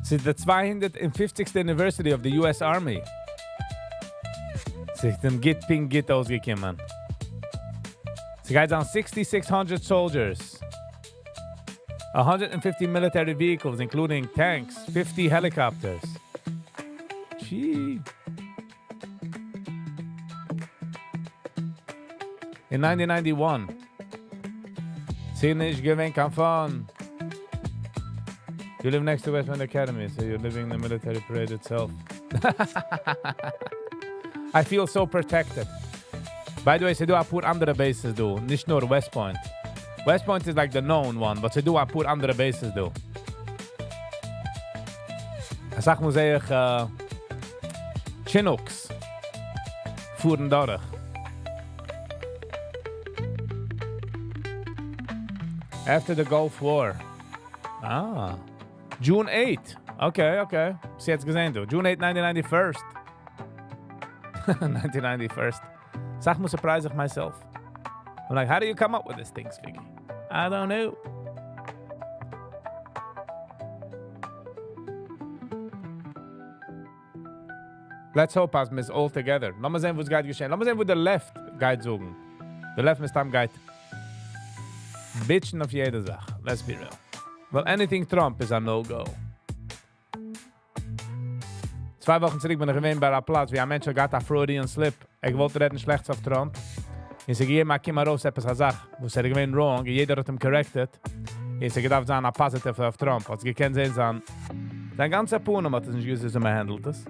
ס'איז the 250th anniversary of the US Army. ס'איז דעם גוט פונקט גוט אויסגעקומען. ס'גייט זיין 6,600 soldiers. 150 military vehicles, including tanks, 50 helicopters. Gee. In 1991. ס'איז נישט געווען קיין fun. You live next to West Point Academy, so you're living in the military parade itself. I feel so protected. By the way, ס'דא א פאר אנדערע bases דא, נישט נאר West Point. West Point is like the known one, but ס'דא א פאר אנדערע bases דא. אסאך מאל זע איך Chinooks פארן דורך. After the Gulf War. Ah. June 8. Okay. ביסט יעצט געזען דו. June 8, 1991. 1991. אסאך מאל surprise איך myself. I'm like, how do you come up with these things, Vicky? I don't know. Let's hope אז מ'איז all together. לאמיר זען, וואס גייט געשען. לאמיר זען, וואס the left גייט זאגן. The left מסתם גייט bitch ן אויף יעדע זאך. Let's be real. Well, anything Trump is a no-go. צוויי וואכן צוריק בין איך געווען ביי א פלאץ, וואו א מענטש האט געהאט א Freudian slip. ער געוואלט רעדן שלעכטס אויף Trump. און ס'איז געגעבן א קום ארויס עפעס א זאך, וואס ער איז געווען wrong, יעדער האט אים corrected. און ס'האט געדארפט זיין א positive אויף Trump. האט געקענט זען זיין גאנצע פנים האט עס נישט געוואוסט וויאזוי מען handle ט עס.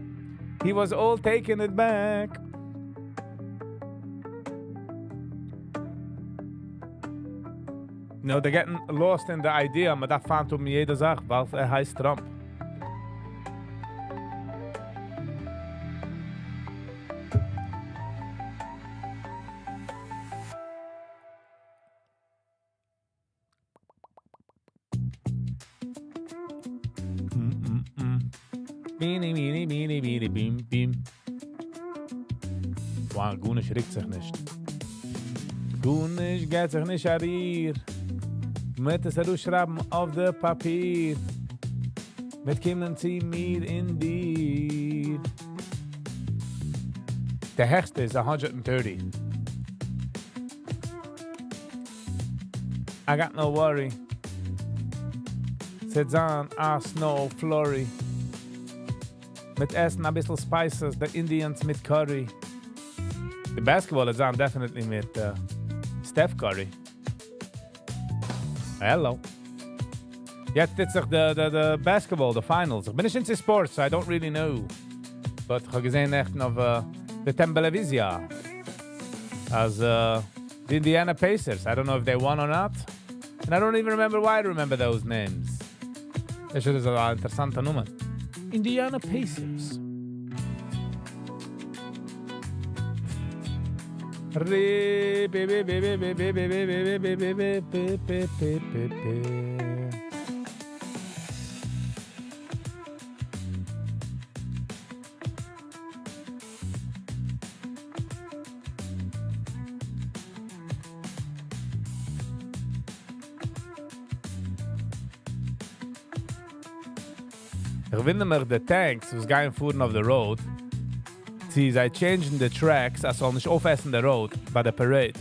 He was all taking it back. No, they're getting lost in the idea, מען דארף פיינט האבן יעדע זאך, ווייל ער הייסט Trump. ביני ביני ביני ביני בים בים. Wow, גארנישט רוקט זיך נישט. גארנישט גייט זיך נישט א ריר. מ'וועט עס ארויסשרייבן אויף די פאפיר. מ'וועט קומען צו מיר און דיר. די העכסטע איז 130. I got no worry. ס'וועט זיין א snow flurry. מיט עסן א ביסל spices, די Indians מיט curry. די basketball וועט זיין definitely מיט Steph Curry. Hello. יעצט טוט זיך די, די, די basketball, די finals. איך בין נישט into sports, so I don't really know. But איך האב געזען נעכטן אויף די טעלעוויזיע. אז the Indiana Pacers. I don't know if they won or not. And I don't even remember why I remember those names. דאס איז אן אינטערעסאנטע נאמען. Indiana Pacers. Ri, bi, bi, bi, bi, bi, bi, bi, bi, bi, bi, bi, bi, bi, bi, bi, bi. איך וואונדער מיך, די tanks, וואס גייען פארן אויף the road, צי זיי change ן the tracks, אז ס'זאל נישט אויפעסן the road ביי די parade.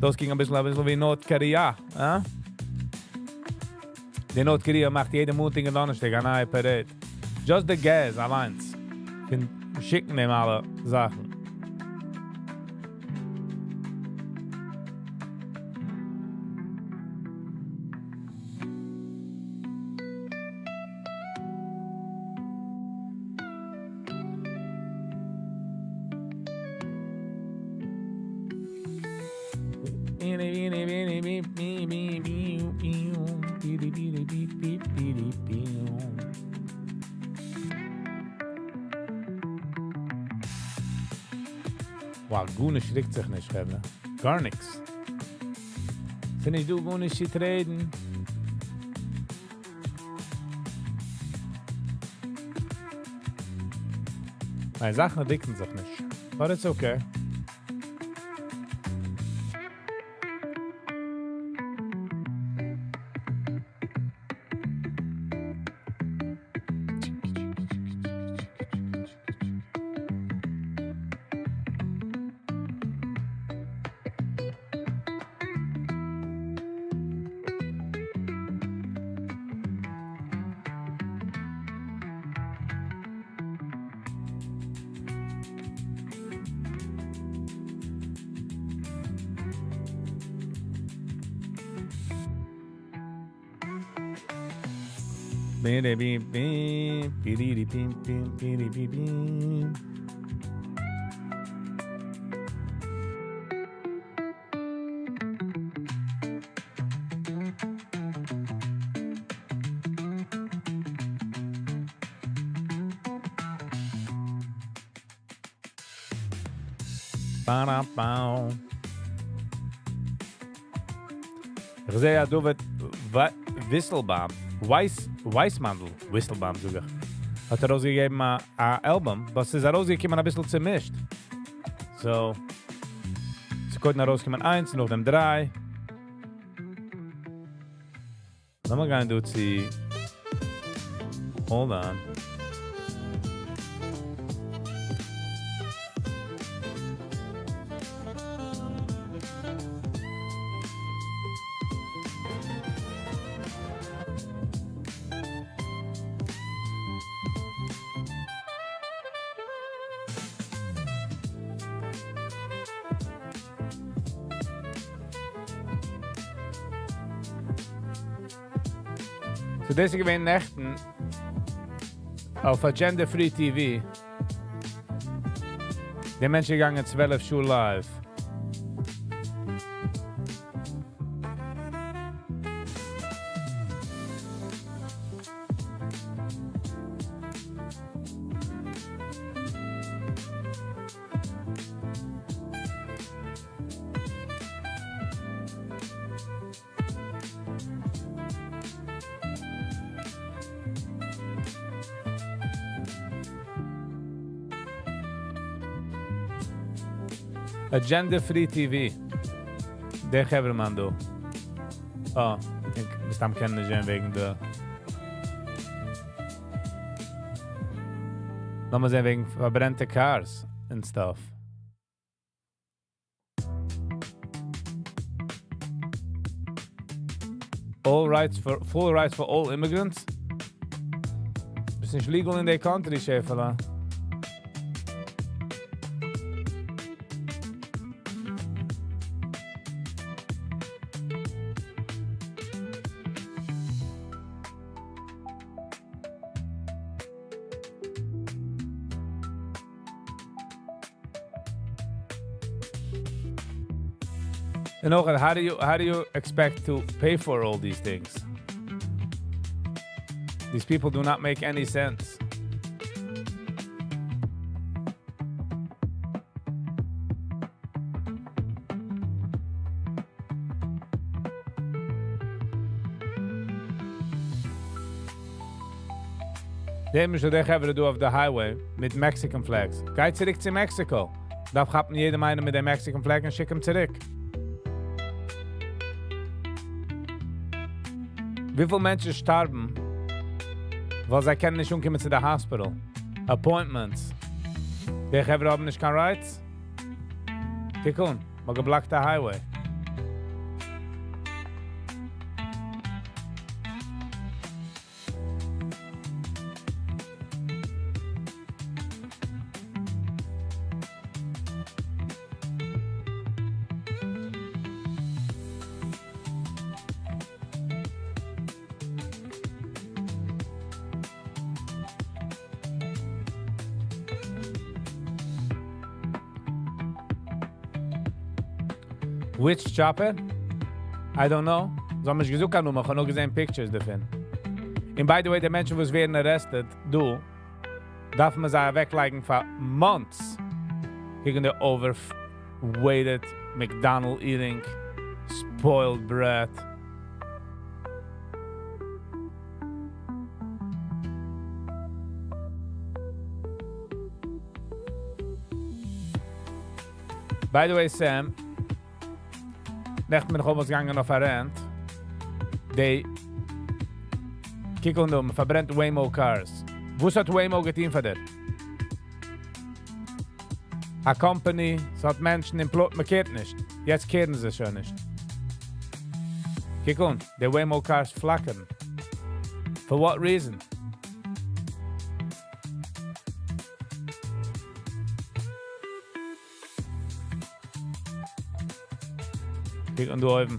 דאס קלינגט א ביסל, א ביסל ווי North Korea, אה? די North Korea מאכט יעדע מאנטאג און דאנערשטאג א נייע parade. Just the gas אליין. קען שיקן דעם אלע זאכן. Wow, גארנישט רוקט זיך נישט, חברה. גארניקס. ס'איז נישט דא גארנישט צו trade ן. ניין, זאכן רוקן זיך נישט. But it's okay. Bi bi bi bi bi bi bi bi bi bi. Ba-da-bow. איך זע, דוד Wisselbaum, Weiss, Weissmandel, Wisselbaum זאג איך, האט ארויסגעגעבן א, א album, וואס איז ארויסגעקומען א ביסל צעמישט. So, ס'איז קודם ארויסגעקומען איינס, נאכדעם דריי. לאמיר גיין דא צו. Hold on. So דאס איז געווען נעכטן אויף Agenda Free TV. דער מענטש איז געגאנגען 12 שעה live. Agenda Free TV. דער חברה'מאן דא. אה, איך מסתם קען נישט זען וועגן די. לאמיר זען וועגן פארברענטע cars and stuff. All rights for full rights for all immigrants. ביסט נישט legal in the country, שעפעלע. And אויך, how do you expect to pay for all these things? These people do not make any sense. דעם איז דער חברה דא אויף די highway מיט Mexican flags. גייט צוריק צו Mexico. דארף כאפן יעדעם איינעם מיט דעם Mexican flag און שיק אים צוריק. וויפיל מענטשן שטארבן, ווייל זיי קענען נישט אנקומען צו די hospital? Appointments. די חברה האבן נישט קיין rights? קוק אן, מ'האט געבלאקט די highway. Which chopper? I don't know. זיי האבן נישט געזאגט קיין נאמען, איך האב נאר געזען pictures דערפון. And by the way, די מענטשן וואס ווערן arrested, דא, דארף מען זיי אוועקלייגן פאר months. קעגן די overweighted, McDonald eating, spoiled brat. By the way, Sam, נעכטן בין איך almost געגאנגען אויף א rant. די קוק אן דא, מ'פארברענט Waymo cars. וואס האט Waymo געטון פאר דיר? א company, ס'האט מענטשן employed, מ'קערט נישט. יעצט קערן זיי שוין נישט. קוק אן, די Waymo cars פלאקערן. For what reason? קוק אן דא אויבן.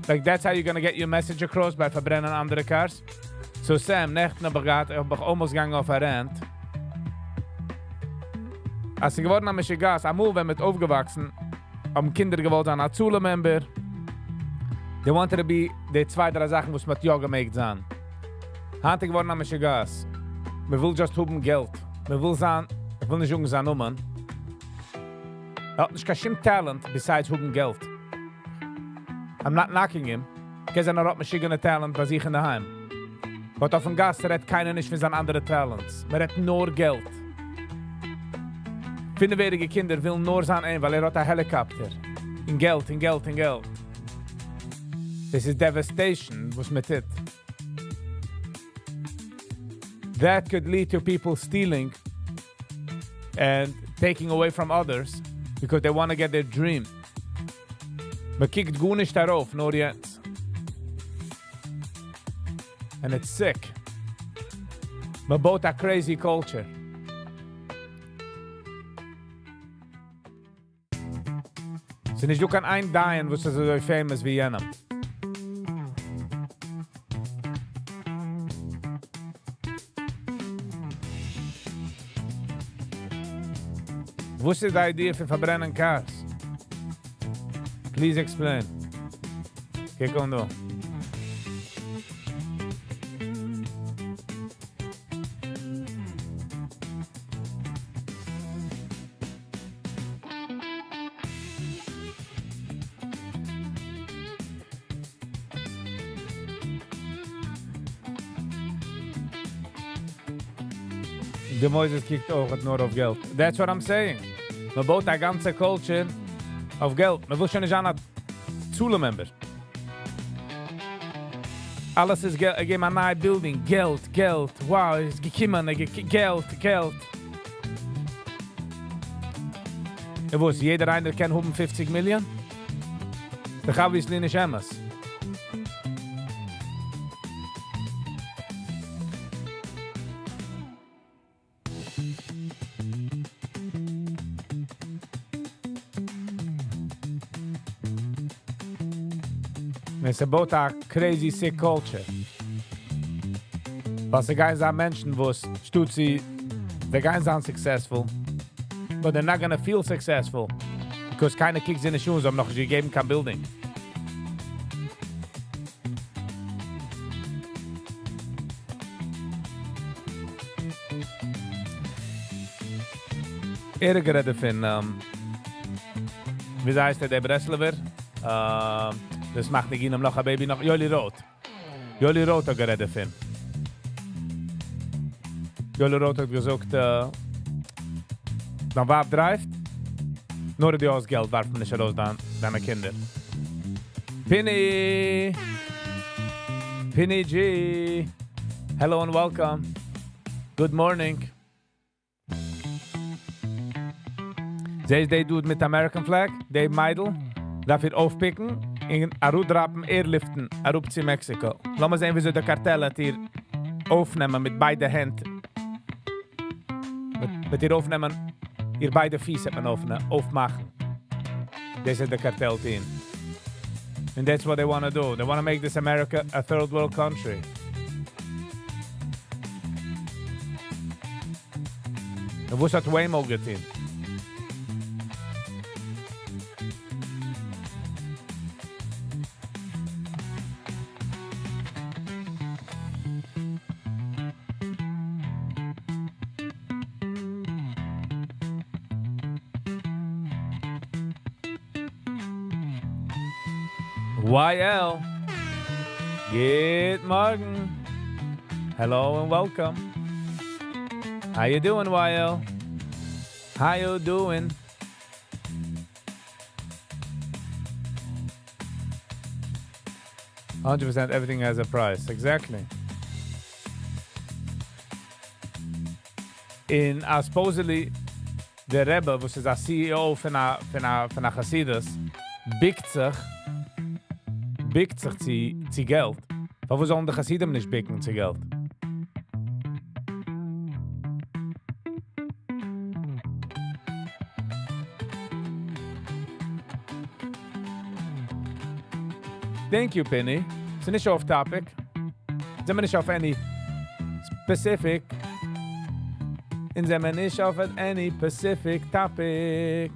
Like, that's how you're gonna get your message across ביי פארברענען אנדערע cars? So Sam, נעכטן האב איך געהאט, האב איך almost געגאנגען אויף א rant. אז ס'איז געווארן א משוגעת, אמאל ווען מ'איז אויפגעוואקסן, האבן קינדער געוואלט זיין א הצלה member. They wanted to be די צוויי, דריי זאכן, וואס מ'האט יא געמעגט זיין. היינט איז געווארן א משוגעת. מ'וויל just האבן געלט. מ'וויל זיין, איך וויל נישט זאגן זיין נאמען. ער האט נישט קיין שום talent besides האבן געלט. I'm not knocking him. קען זיין ער האט משוגענע talent ביי זיך אין דער היים. But אויפן גאס רעדט קיינער נישט פון זיין אנדערע talents. מען רעדט נאר געלט. 5-יעריגע קינדער ווילן נאר זיין אים, ווייל ער האט א helicopter. און געלט, און געלט, און געלט. This is devastation, וואס מען טוט. That could lead to people stealing and taking away from others because they want to get their dream. מען קוקט גארנישט ארויף, נאר יעצט. And it's sick. מען בויט א crazy culture. ס'איז נישט דא קיין איין דיין, וואס איז אזוי famous ווי יענעם. וואס איז די idea פון פארברענען cars? Please explain. קוק אן דא. די מויז קוקט אויך נאר אויף געלט. That's what I'm saying. מען בויט א גאנצע culture אויף געלט. מען וויל שוין נישט זיין א צאלער member. אלעס איז געלט. ער געבן א נייע building. געלט, געלט. Wow, איז געקומען. געלט, געלט. און וואס, יעדער איינער קען האבן 50 מיליאן? דאך obviously נישט אמת. עס בויט א crazy sick culture. וואס גייען זיין מענטשן, וואס שטייט זיי, זיי גייען זיין successful, but they're not gonna feel successful because קיינער קוקט זיי נישט אן, זיי האבן נאך נישט געגעבן קיין building. ער האט גערעדט פון, ווי הייסט ער, דער ברסלב'ער? דאס מאכט ניגונים נאך א baby, נאך יואלי ראט. יואלי ראט האט גערעדט דערפון. יואלי ראט האט געזאגט, דיין ווייב drive ט, נאר דו האסט געלט ווארפט מען נישט ארויס דיינע קינדער. Pini! Pini G! Hello and welcome. Good morning. זעסט די dude מיט American flag, די מיידל, דארף איר אויפ pick ן און אראפ drop ן, airlift ן, אראפ צו מעקסיקא. לאמיר זען, וויאזוי דער קארטעל וועט איר אויפנעמען מיט ביידע הענט. מיט איר אויפנעמען, איר ביידע פיס וועט מען אויפמאכן. דאס איז דער קארטעל team. And that's what they want to do. They want to make this America a third world country. און וואס האט Waymo געטון? YL. גוט מארגן. Hello and welcome. How you doing, YL? How you doing? 100% everything has a price. Exactly. In supposedly דער רבי, וואס איז א CEO פון א חסידות, בוקט זיך צו געלט. פארוואס זאלן די חסידים נישט בוקן צו געלט? Thank you, Penny. ס'איז נישט off topic. זענען מיר נישט אויף any specific. און זענען מיר נישט אויף any specific topic.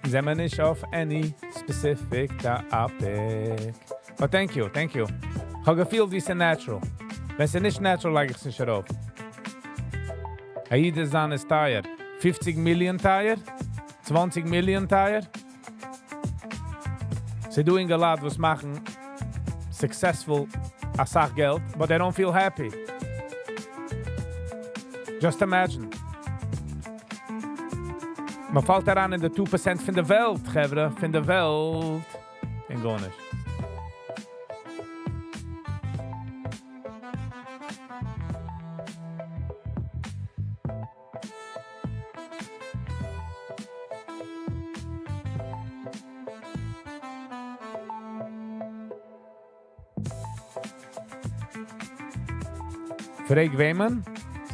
זענען מיר נישט אויף any specific topic. But thank you, thank you. איך האב געפילט ווי ס'איז natural. ווען ס'איז נישט natural, לייג איך עס נישט ארויף. א איד זיין איז טייער. 50 מיליאן טייער? 20 מיליאן טייער? ס'איז דא אינגעלייט וואס מאכן successful אסאך געלט, but they don't feel happy. Just imagine. מען פאלט אריין אין די 2% פון דער וועלט, חברה, פון דער וועלט. און גארנישט. פרעג וועמען?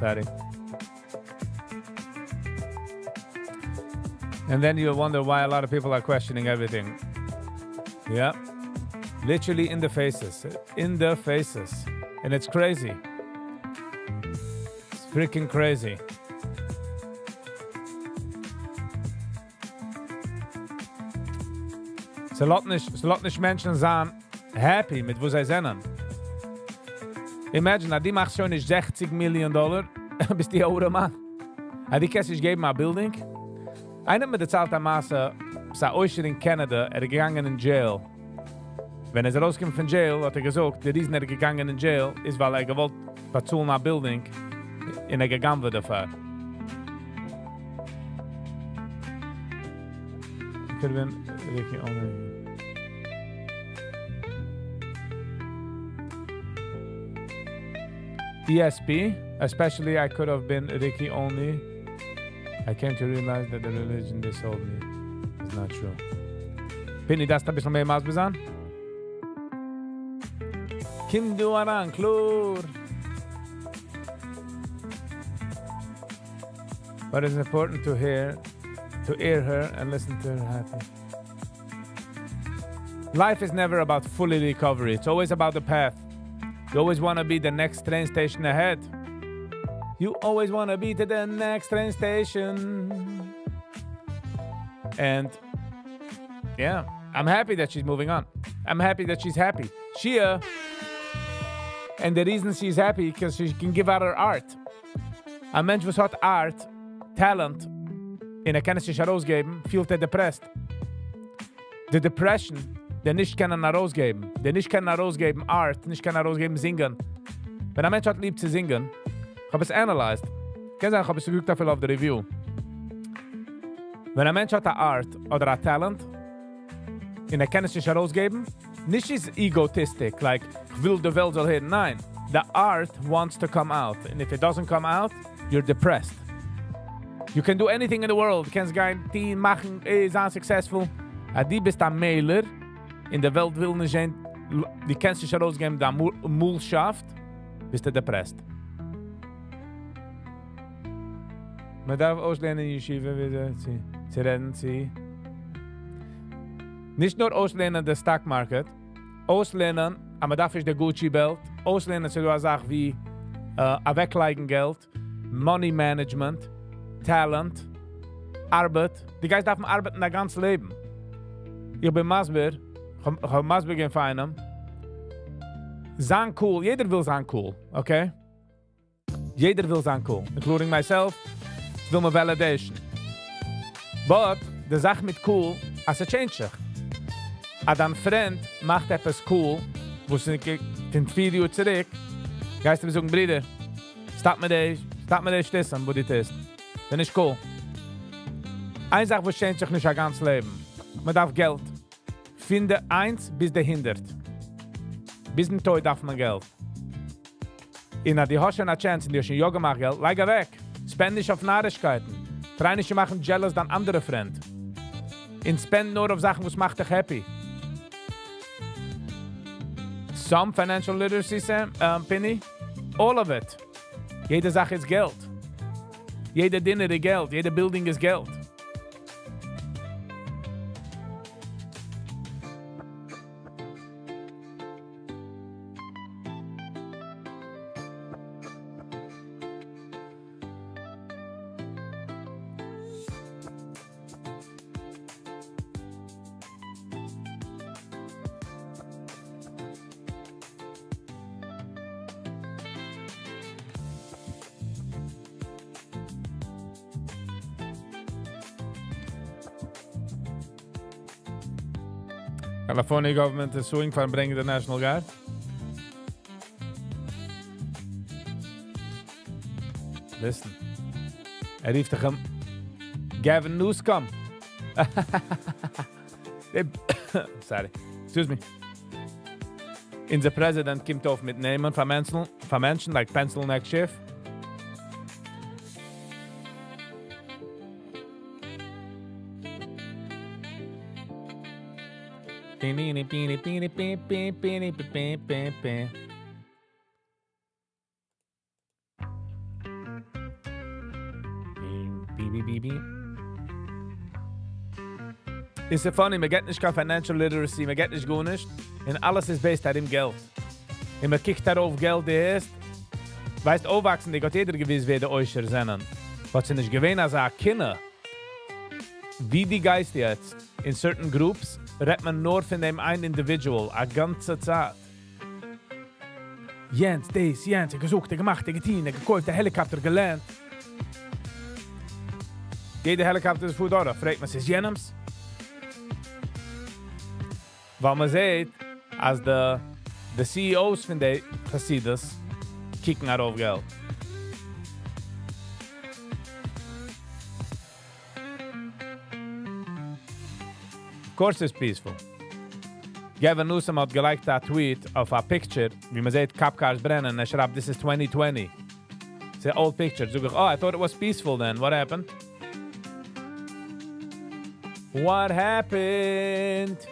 Sorry. And then you wonder why a lot of people are questioning everything. Yeah. Literally in the faces. In the faces. And it's crazy. It's freaking crazy. ס'לאזט נישט מענטשן זיין happy מיט וואס זיי זענען. Imagine, אז דו מאכסט שוין נישט 60 מיליאן דאלאר, ביסטו אן ארעמאן. אז דו קענסט נישט געבן א building. איינער האט מיר דערציילט א מעשה, ס'איז א עושר אין Canada, ער איז געגאנגען אין jail. ווען ער איז ארויסגעקומען פון jail האט ער געזאגט, די reason ער איז געגאנגען אין jail איז ווייל ער האט געוואלט באצאלן א building און ער האט גע'גנב'עט דערפאר. Could have been Ricky only. ESP, especially I could have been Ricky only. I came to realize that the religion they sold me is not true. פיני, דארפסט אביסל מער מסביר זיין? קום דא אריין, קלאר. But it's important to hear, to hear her and listen to her happy. Life is never about fully recovery. It's always about the path. You always want to be the next train station ahead. You always want to be to the next train station. And yeah, I'm happy that she's moving on. I'm happy that she's happy. Shia, and the reason she's happy because she can give out her art. א מענטש וואס האט art, talent, און ער קען עס נישט ארויסגעבן, פילט ער depressed. The depression, דער נישט קענען ארויסגעבן, דער נישט קענען ארויסגעבן art, נישט קענען ארויסגעבן זינגען. ווען א מענטש האט ליב צו זינגען, איך האב עס analyzed. קען זיין, איך האב עס געקוקט אפילו אויף די review. ווען א מענטש האט א art אדער א talent, און ער קען עס נישט ארויסגעבן, נישט איז egotistic, like, איך וויל די וועלט זאל הערן. ניין, the art wants to come out. And if it doesn't come out, you're depressed. You can do anything in the world. קענסט גיין, טון, מאכן, זיין successful. אז דו ביסט א מאלער, און די וועלט וויל נישט זען, דו קענסט נישט ארויסגעבן דיין מאלשאפט, ביסטו depressed. מען דארף אויסלערנען אין ישיבה וויאזוי צו רעדן צו. נישט נאר אויסלערנען די stock market, אויסלערנען, אז מען דארף נישט די Gucci belt, אויסלערנען ס'איז דא א זאך ווי אוועקלייגן געלט, money management, talent, ארבעט. דו גייסט דארפן ארבעטן דיין גאנץ לעבן. איך בין מסביר, איך האב מסביר געווען פאר איינעם, זיין cool, יעדער וויל זיין cool, okay? יעדער וויל זיין cool, including myself, וויל מען validation. But, די זאך מיט cool, אז עס change זיך. אז דיין friend מאכט עפעס cool, וואס איז פון 4 יאר צוריק, גייסטו אים זאגן, ברודער, stop מיט די, stop מיט די שטותים, וואס דו טוסט. דאס נישט cool. איין זאך, וואס change זיך נישט א גאנץ לעבן. מען דארף געלט. פון די 1 ביז די 100. ביזן טויט דארף מען געלט. און אז דו האסט שוין א chance און דו האסט שוין יא געמאכט געלט, לייג אוועק. Spend נישט אויף נארישקייטן. Try נישט צו מאכן jealous דיין אנדערע friend. און spend נאר אויף זאכן, וואס מאכט דיך happy. Some financial literacy, Sam, Pinny, all of it. יעדע זאך איז געלט. יעדע dinner איז געלט. יעדע building איז געלט. California government is suing פארן ברענגען the National Guard. Listen. ער רופט דיך אים Gavin Newscum. Sorry. Excuse me. אונזער president קומט אויף מיט נעמען פאר מענטשן, like Pencil Neck Schiff. Beanie, beanie, beanie, beanie, beanie, beanie, beanie, beanie. Beanie, beanie, beanie. איז funny, מען געט נישט קיין financial literacy, מען געט נישט גארנישט, און אלעס איז based ארום געלט. און מען קוקט ארויף געלט, די ערשט, ווייסט, אויפוואקסנדיג האט יעדער געוואוסט, ווער די עושר זענען. וואס איז נישט געווען אזא קנאה. ווי דו גייסט יעצט, אין certain groups, רעדט מען נאר פון דעם איין individual, א גאנצע צייט. יענץ, דאס, יענץ, ער געזאגט, ער געמאכט, ער געטון, ער געקויפט, א helicopter גע land. יעדע helicopter איז פארט דורך, פרעגט מען, ס'איז יענעמס? ווייל מען זעט, אז די די CEOs פון די חסידות קוקן ארויף געלט. Of course it's peaceful. Gavin Newsom האט געלייגט א tweet אויף א picture, ווי מען זעט cop cars ברענען, ער שרייבט, "This is 2020." It's an old picture. זאג איך, "Oh, I thought it was peaceful then. What happened? What happened?"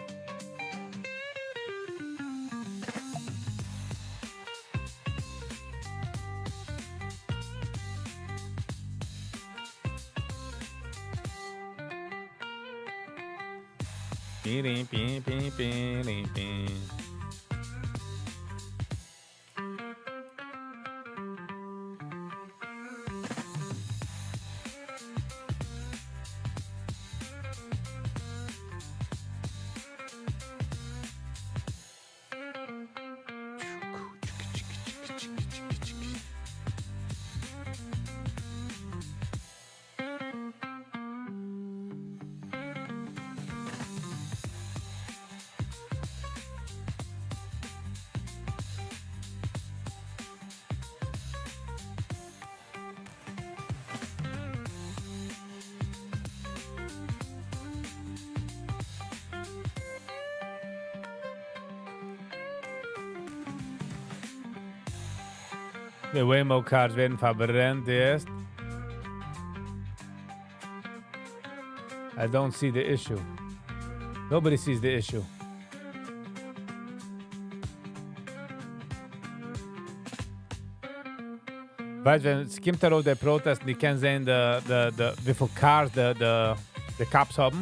די Waymo cars ווערן פארברענט יעצט. I don't see the issue. Nobody sees the issue. ווייסט, ווען עס קומט ארויס דער protest, דו קענסט זען, די, די, די, וויפיל cars די, די, די cops האבן.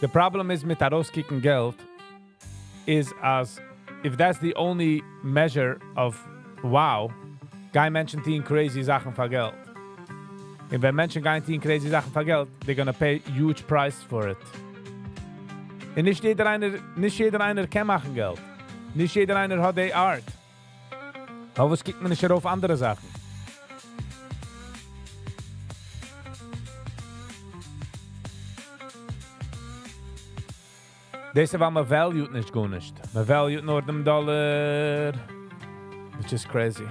The problem איז מיט ארויסקוקן געלט, איז אז if that's the only measure of wow, גייען מענטשן טון crazy זאכן פאר געלט. און ווען מענטשן גייען טון crazy זאכן פאר געלט, they're gonna pay huge price for it. און נישט יעדער איינער, נישט יעדער איינער קען מאכן געלט. נישט יעדער איינער האט די art. אבער וואס קוקט מען נישט אויף אנדערע זאכן? דאס איז ווייל מען valued נישט גארנישט. מען valued נאר דעם דאלאר. Which is crazy.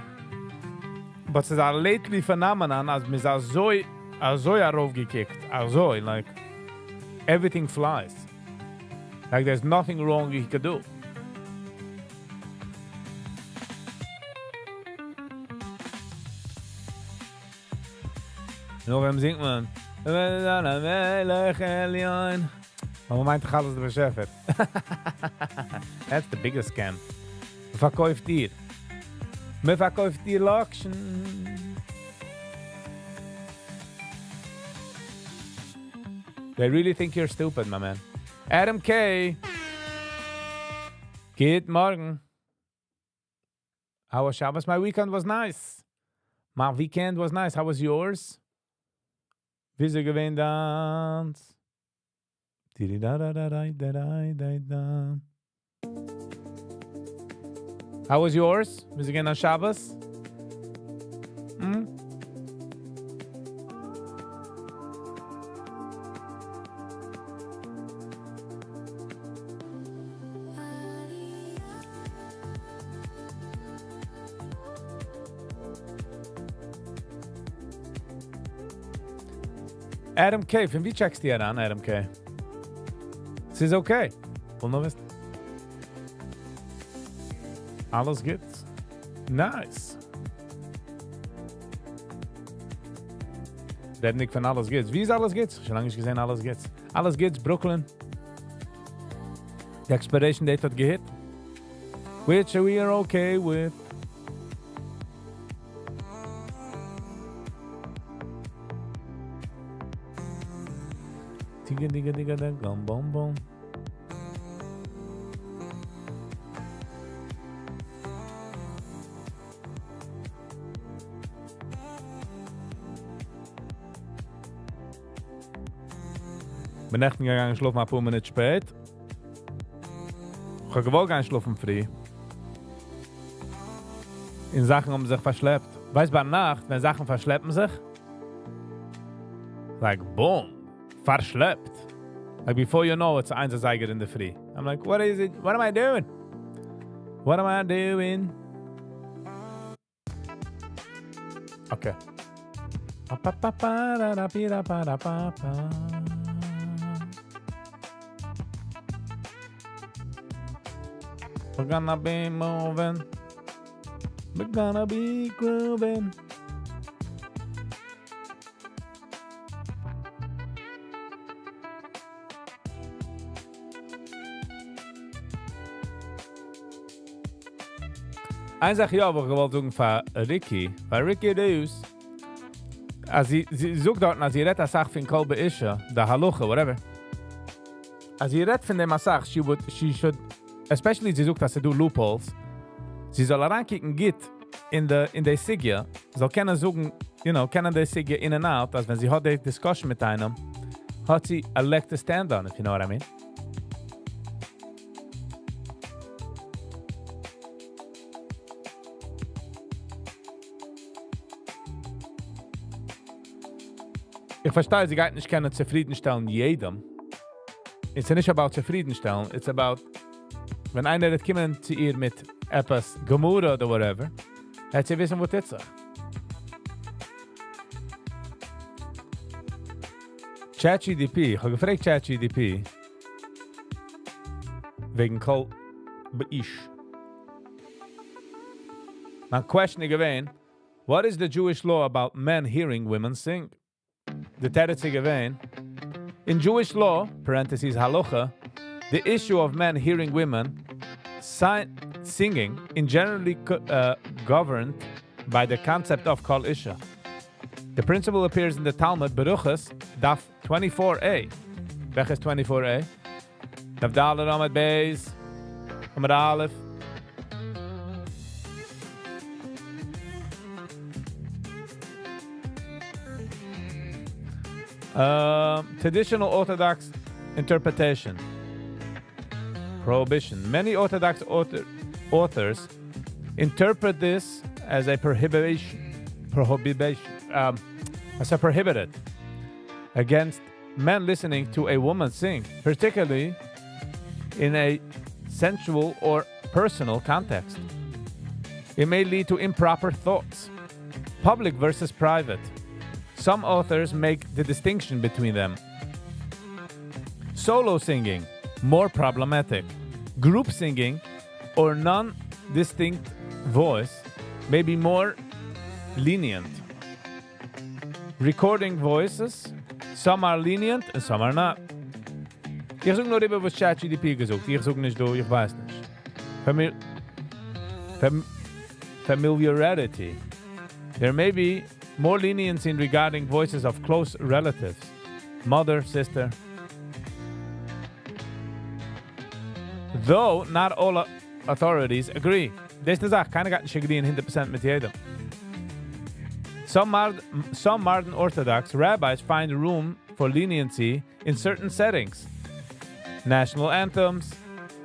But ס'איז א lately phenomenon, אז מ'איז אזוי, אזוי ארויפגעקוקט. אזוי, like, everything flies. Like there's nothing wrong you could do. נו, וועם זינגט מען? מלך עליון. אבער מיינט דאך אלעס דער באשעפער. That's the biggest scam. מען פארקויפט דיר. מען פארקויפט דיר לאקשן. They really think you're stupid, my man. Adam K. גוט מארגן. How was Shabbos? My weekend was nice. My weekend was nice. How was yours? וויאזוי געווען דיינס? Di-di-da-da-da-da-da-da-da. How was yours? וויאזוי געווען דיין שבת? Adam K. פון וואו check סטו אריין, Adam K? ס'איז okay. וויל נאר וויסן. אלעס גוט. Nice. רעדנדיג פון אלעס גוט. ווי איז אלעס גוט? שוין לאנג נישט געזען אלעס גוט. אלעס גוט, Brooklyn. The expiration date האט געhit. Which we are okay with. Tigga digga digga da gum bum bum. בין נעכטן געגאנגען שלאפן א פאר מינוט שפעט. איך האב געוואלט גיין שלאפן פרי. און זאכן האבן זיך פארשלעפט. ווייסט, ביינאכט, ווען זאכן פארשלעפן זיך? Like, boom. פארשלעפט. Like before you know, it's איינס אזייגער אין דער פרי. I'm like, what is it? What am I doing? What am I doing? Okay. We're gonna be moving. We're gonna be grooving. איין זאך יא, וואס איך געוואלט זאגן פאר Ricky, פאר Ricky Deus, אז זי זאגט דארט, אז זי רעדט א סאך פון קול באשה, די הלכה, whatever. אז זי רעדט פון דעם א סאך, she would, she should, especially זי זאגט, אז ס'דא loopholes, זי זאל אריינקוקן גוט אין די סוגיא, זאל קענען זאגן, קענען די סוגיא in and out, אז ווען זי האט די discussion מיט איינעם, האט זי a leg to stand on, if you know what I mean. איך פארשטיי, זי גייט נישט קענען צופרידנשטעלן יעדעם. עס איז נישט about צופרידנשטעלן, it's about ווען איינער וועט קומען צו איר מיט עפעס גמרא אדער whatever, וועט זי וויסן, וואס טוט זיך. ChatGDP, איך האב געפרעגט ChatGDP וועגן קול באשה. מיין question איז געווען, what is the Jewish law about men hearing women sing? די תירוץ איז געווען, in Jewish law, parentheses halacha, the issue of men hearing women singing in generally governed by the concept of קול אשה. The principle appears in the Talmud Beruchos, דף 24a. וועלכע איז 24a? דף ד' עמוד בית, עמוד א'. Traditional Orthodox interpretation. Prohibition. Many Orthodox authors interpret this as a prohibition, prohibition, as a prohibited against men listening to a woman sing, particularly in a sensual or personal context. It may lead to improper thoughts. Public versus private. Some authors make the distinction between them. Solo singing, more problematic. Group singing or non-distinct voice may be more lenient. Recording voices, some are lenient and some are not. איך זאג נאר איבער, וואס ChatGDP געזאגט. איך זאג נישט דא, איך ווייס נישט. Familiarity. There may be more leniency in regarding voices of close relatives, mother, sister. Though not all authorities agree. דאס איז די זאך, קיינער גייט נישט agree 100% מיט יעדעם. Some modern Orthodox rabbis find room for leniency in certain settings. National anthems,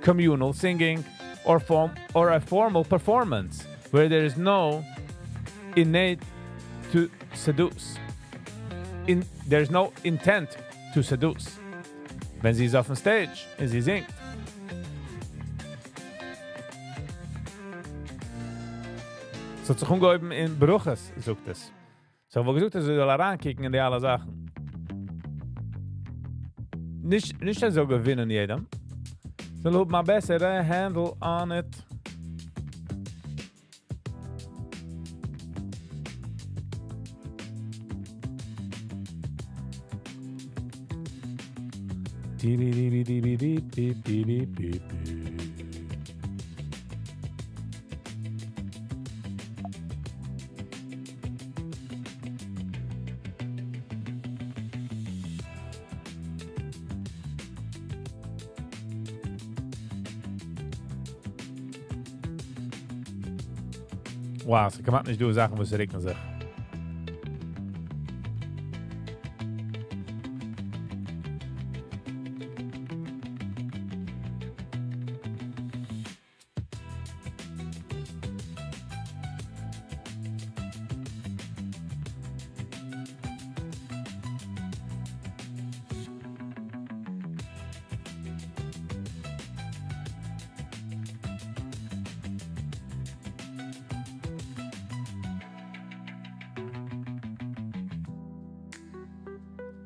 communal singing, or a formal performance where there is no innate to seduce. There's no intent to seduce. ווען זי איז אויפן stage און זי זינגט. ס'האט זיך אנגעהויבן אין ברכות, זאגט עס. So, וואו געזאגט, אז זי זאל אריינקוקן אין די אלע זאכן. נישט אזוי געווינען יעדעם. זאל האבן א בעסערע handle on it. Di, di, di, di, di, di, di, di, di, di, di. Wow, ס'קען נישט דא זאכן, וואס רוקן זיך.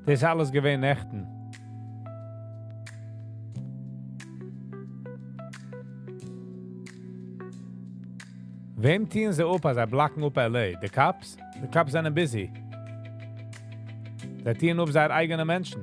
דאס אלעס געווען נעכטן. וועם טוען זיי אפ אז זיי block ן אפ LA? די cops? די cops זענען busy. זיי טוען אפ זייער אייגענע מענטשן.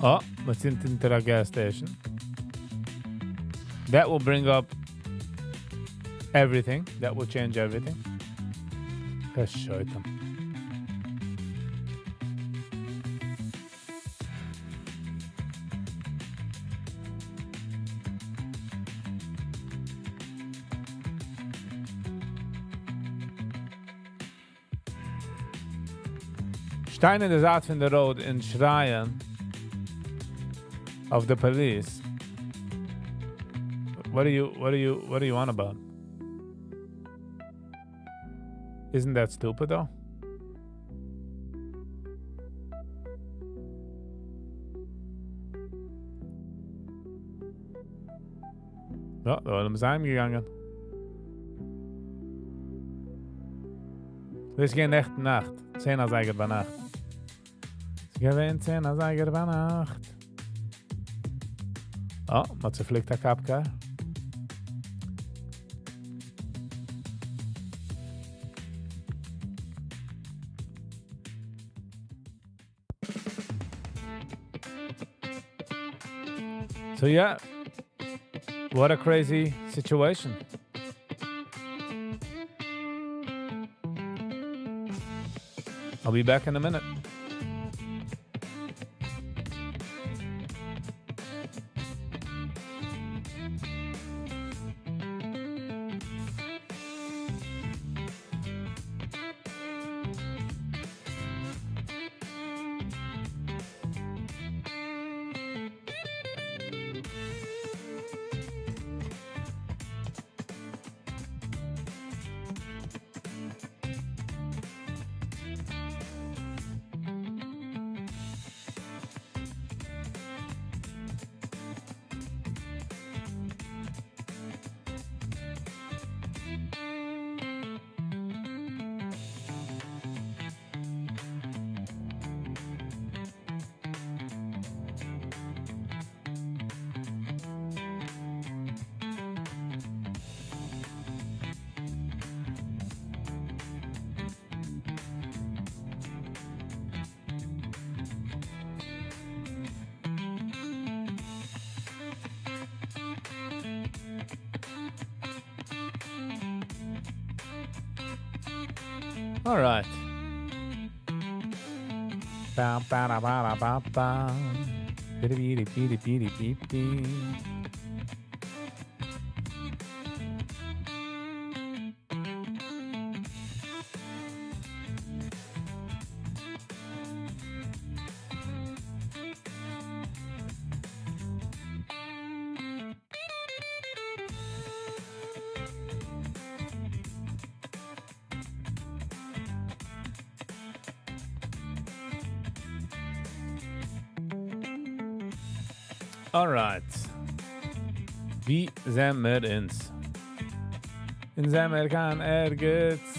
Oh, מיר זענען אונטער א gas station. That will bring up everything. That will change everything. קאשויטם. שטיין אין די זייט פון די road און שרייען אויף די police. What are you on about? Isn't that stupid though? יא, דער עולם איז אהיימגעגאנגען. דאס איז געווען נעכטן נאכט. 10 אזייגער ביינאכט. עס איז געווען 10 אזייגער ביינאכט. Oh, מ'האט צופליקט א cop car. So yeah, what a crazy situation. I'll be back in a minute. All right. Ba, ba, da, ba, da, ba, ba. Bidi, bidi, bidi, bidi, bidi, bidi. Alright. וואו זענען מיר אונז? אונז זענען מיר קיין ערגעץ.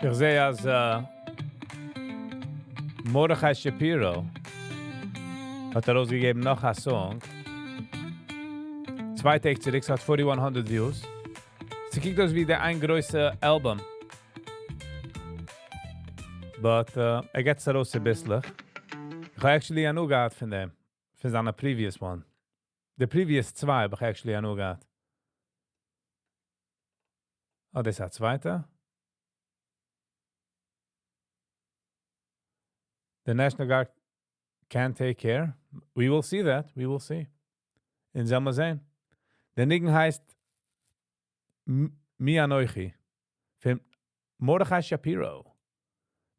איך זעה אז מרדכי שפירא האט ארויסגעגעבן נאך א song. 2 טעג צוריק, ס'האט 4100 views. ס'קוקט אויס ווי דער איין גרויסע album. But ער געבט עס ארויס צוביסלעך. איך האב actually הנאה געהאט פון דעם. פון זיינע previous one. The previous צוויי האב איך actually הנאה געהאט. Oh, דאס איז א צווייטע. The National Guard can take care. We will see that. We will see. אונז וועלן מיר זען. דער ניגון הייסט מי אנוכי. פון Mordechai Shapiro.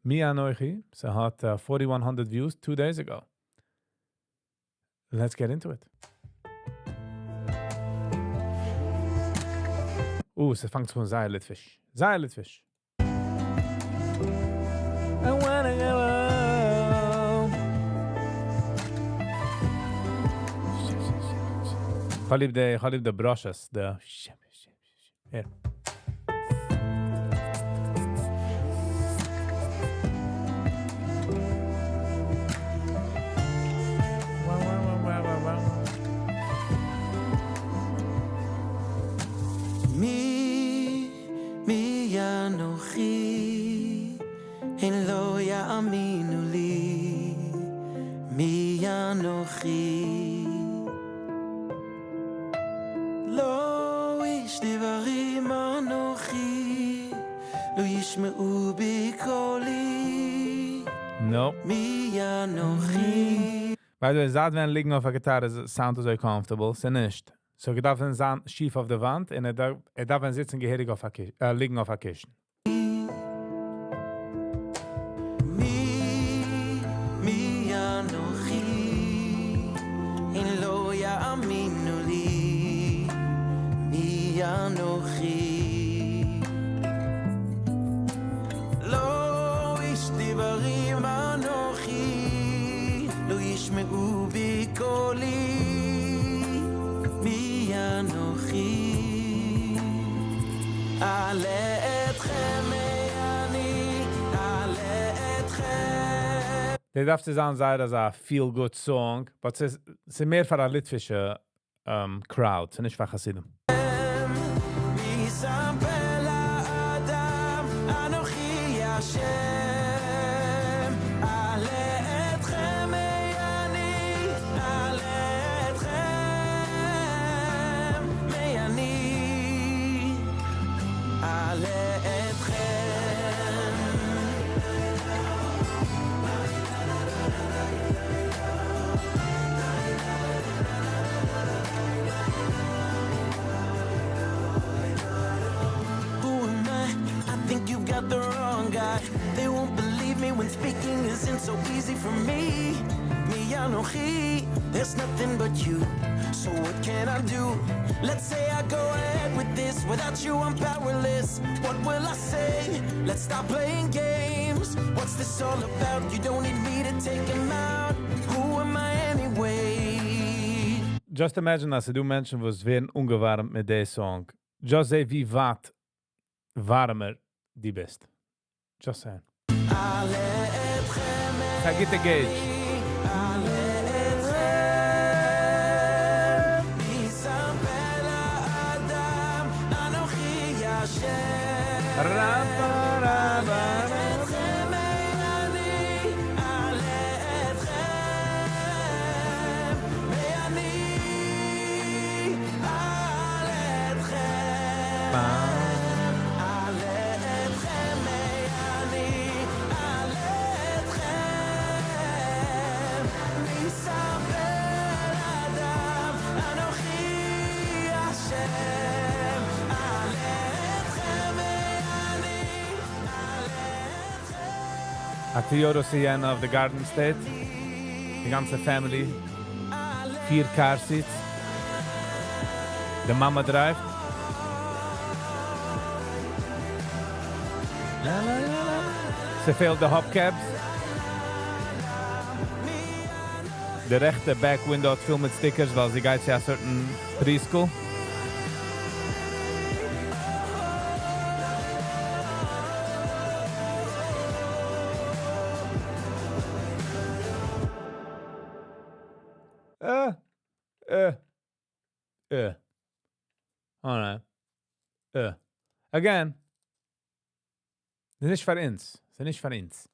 מי אנוכי. ס'האט 4100 views 2 days ago. Let's get into it. ס'פאנגט אן זייער ליטוויש. זייער ליטוויש. I wanna go home. איך האב ליב די, איך האב ליב די brushes, די Here. Wow. מי, מי אנוכי, הן לא יאמינו לי, מי אנוכי. לא איש דברים אנוכי, לא ישמעו בקולי, No. מי אנוכי. By the way, זייט ווען ליגן אויף א גיטארע sound אזוי comfortable, ס'איז נישט. So געדארפט ווען זיין שיף אויף דער וואנט און ער דארף ווען זיצן געהעריג אויף א קיש, ליגן אויף א קישן. מי, מי אנוכי, הן לא יאמינו לי, מי אנוכי. לא איש דברים אנוכי, לא ישמעו בקולי, מי אנוכי. אלאה אתכם מי אני, אלאה אתכם. דער דארף צו זיין זייער אזא feel good song, but ס'איז מער פאר א ליטווישע crowd, ס'איז נישט פאר חסידים. מי שם פה לאדם, אנוכי השם. אלאה אתכם מי אני, אלאה אתכם מי אני, אלאה אתכם. Who am I? I think you've got the wrong guy. They won't believe me when speaking isn't so easy for me. מי אנוכי, there's nothing but you. So what can I do? Let's say I go ahead with this. Without you, I'm powerless. What will I say? Let's stop playing games. What's this all about? You don't need me to take him out. Who am I anyway? Just imagine אז ס'דא מענטשן וואס ווערן אנגעווארעמט מיט די song. Just זע ווי ווייט ווארעמער דו ביסט. Just saying. אלאה אתכם I get the gauge. אלאה אתכם מי שם פה לאדם אנוכי השם רבה, רבה. אתכם מי אני אלאה אתכם מי אני אלאה אתכם אלאה אתכם מי אני אלאה אתכם מי שם פה לאדם אנוכי השם אלאה אתכם מי אני אלאה אתכם A Toyota Sienna of the Garden State. די גאנצע family. פיר car seats. די מאמע drive ט. La, la, la, la. ס'פעלט די hubcaps. די רעכטע back window האט פיל מיט stickers, ווייל זי גייט צו א certain preschool. אה. אה. אה. Alright. אה. Again. ס'איז נישט פאר אונז. ס'איז נישט פאר אונז.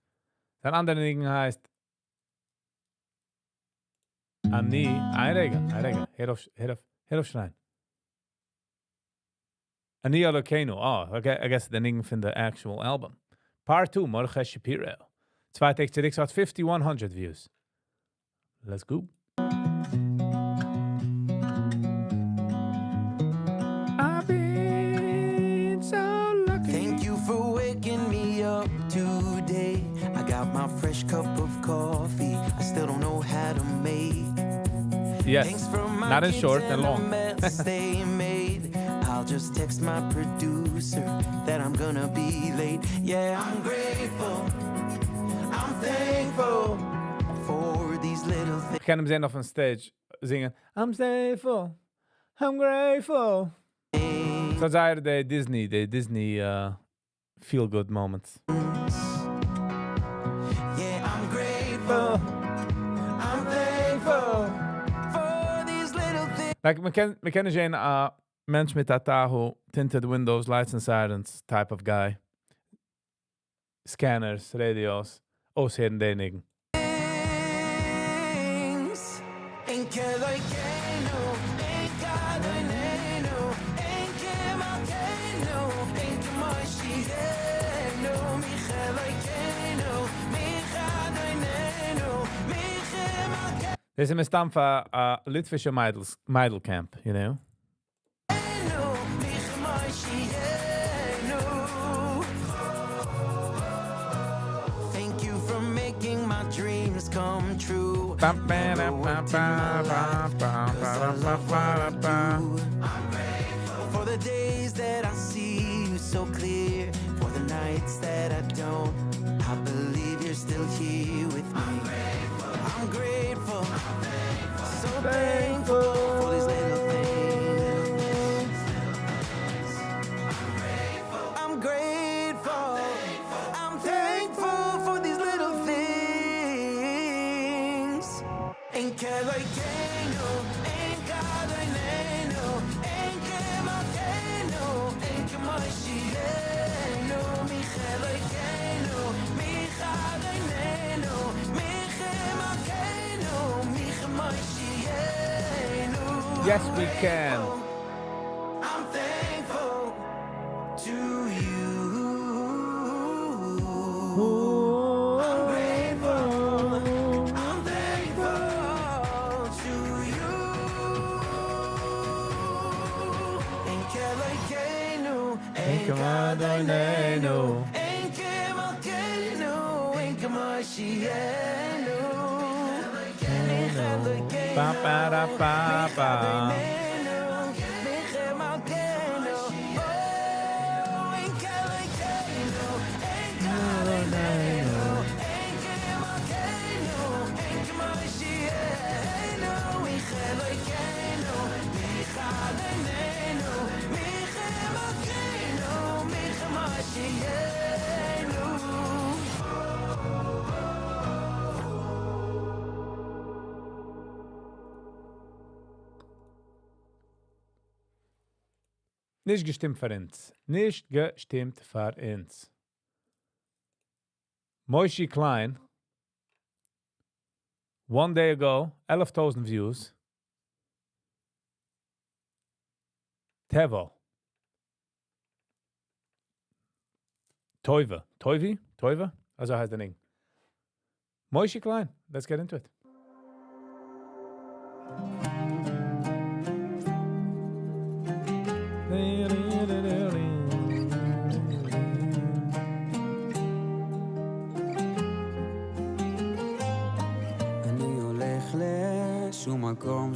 זיין אנדערע ניגון הייסט אני, איין רגע, איין רגע, הער אויף, הער אויף, הער אויף שרייען. אני אלוקינו, oh, okay, I guess the ניגון פון the actual album. Part 2, Mordechai Shapiro. צוויי טעג צוריק, ס'האט 5100 views. Let's go. I've been so lucky. Thank you for waking me up today. I got my fresh cup of coffee. I still don't know how to make. Yes, Thanks for my not in kids short and and the long. mess they made. I'll just text my producer that I'm gonna be late. Yeah, I'm grateful. I'm thankful for these little things. איך קען אים זען אויפן stage זינגען I'm thankful, I'm grateful. ס'איז זייער די Disney, די Disney feel good moments. Yeah, I'm grateful. I'm thankful for these little things. Like, מען קען נישט זען א מענטש מיט א Tahoe, tinted windows, lights and sirens type of guy. Scanners, radios, אויסהערן די ניגון. אין כאלוקינו, אין כאדונינו, אין כמלכנו, אין כמושיענו, מי כאלוקינו, מי כאדונינו, מי כמלכנו. דאס איז מסתם פאר א ליטווישע מיידל, מיידל camp, you know? מי כמושיענו. Thank you for making my dreams come true. Never worked in my life, 'cause I love what I do. For the days that I see you so clear, for the nights that I don't, I believe you're still here with me. I'm grateful, so thankful for these little things. I'm grateful, I'm thankful for these little things. אין כאלוקינו, אין כאדונינו, אין כמלכנו, אין כמושיענו, מי כאלוקינו, מי כאדונינו, מי כמלכנו, מי כמושיענו. Yes, we can. I'm thankful to you. I'm grateful. I'm thankful to you. אין כאלוקינו, אין כאדונינו, אין כמלכנו, אין כמושיענו. Ba, ba, da, ba, ba. מי כמלכנו, אין כאלוקינו, אין כאדונינו, אין כמלכנו, אין כמושיענו, מי כאלוקינו, מי כאדונינו, מי כמלכנו, מי כמושיענו. נישט געשטימט פאר אונז. נישט געשטימט פאר אונז. Moishi Klein, one day ago, 11,000 views. Tevo. Toive. Toivi? Toive? אזוי הייסט דער ניגון. Moishi Klein. Let's get into it. אני הולך לשום מקום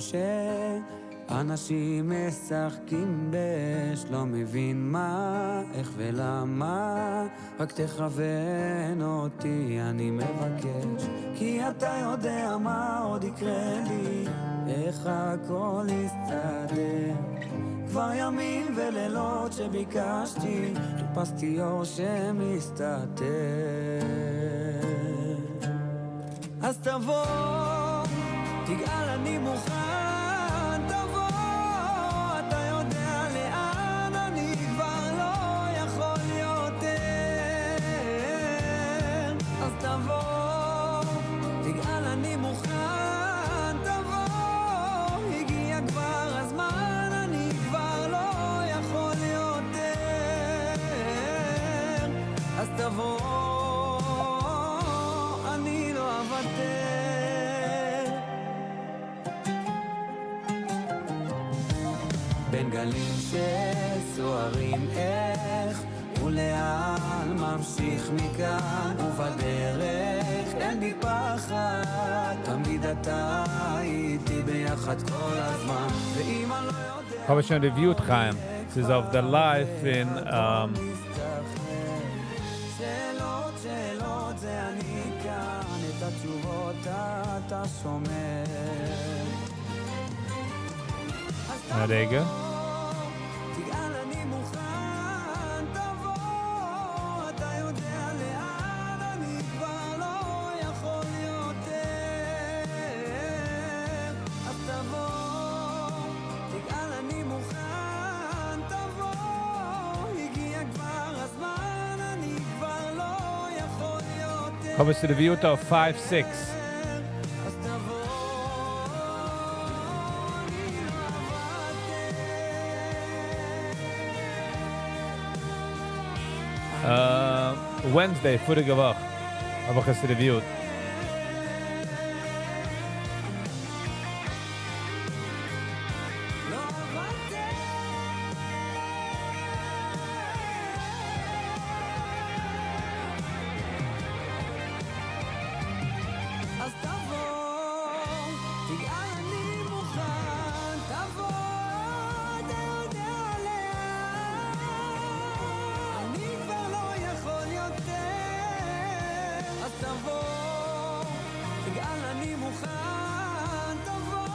שאנשים משחקים באש, לא מבין מה, איך ולמה, רק תכוון אותי, אני מבקש, כי אתה יודע מה עוד יקרה לי, איך הכל יסתדר. כבר ימים ולילות שביקשתי, חיפשתי אור שמסתתר. אז תבוא, תגאל אני מוכן, תבוא, אתה יודע לאן אני כבר לא יכול יותר. אז תבוא, תגאל אני מוכן, תבוא, הגיע כבר הזמן, אני כבר לא יכול יותר. אז תבוא, אני לא אוותר. בין גלים שסוערים איך ולאן ממשיך מכאן ובדרך אין לי פחד תמיד אתה איתי ביחד כל הזמן ואם אני לא יודע האב איך שוין reviewed חיים. ס'איז אויף די live אין um, שאלות, שאלות, זה אני כאן, את התשובות אתה שומר. אז רגע. תגאל אני מוכן, תבוא, אתה יודע לאן אני כבר לא יכול יותר. אז תבוא, תגאל אני מוכן, תבוא, הגיע כבר הזמן, אני כבר לא יכול יותר. האב איך reviewed אויף 5-6. אז תבוא, אני לא אוותר. Wednesday, פאריגע וואך. האב איך עס reviewed. לא אוותר. אז תבוא, תגאל אני מוכן, תבוא, אתה יודע לאן. אני כבר לא יכול יותר. אז תבוא, תגאל אני מוכן, תבוא.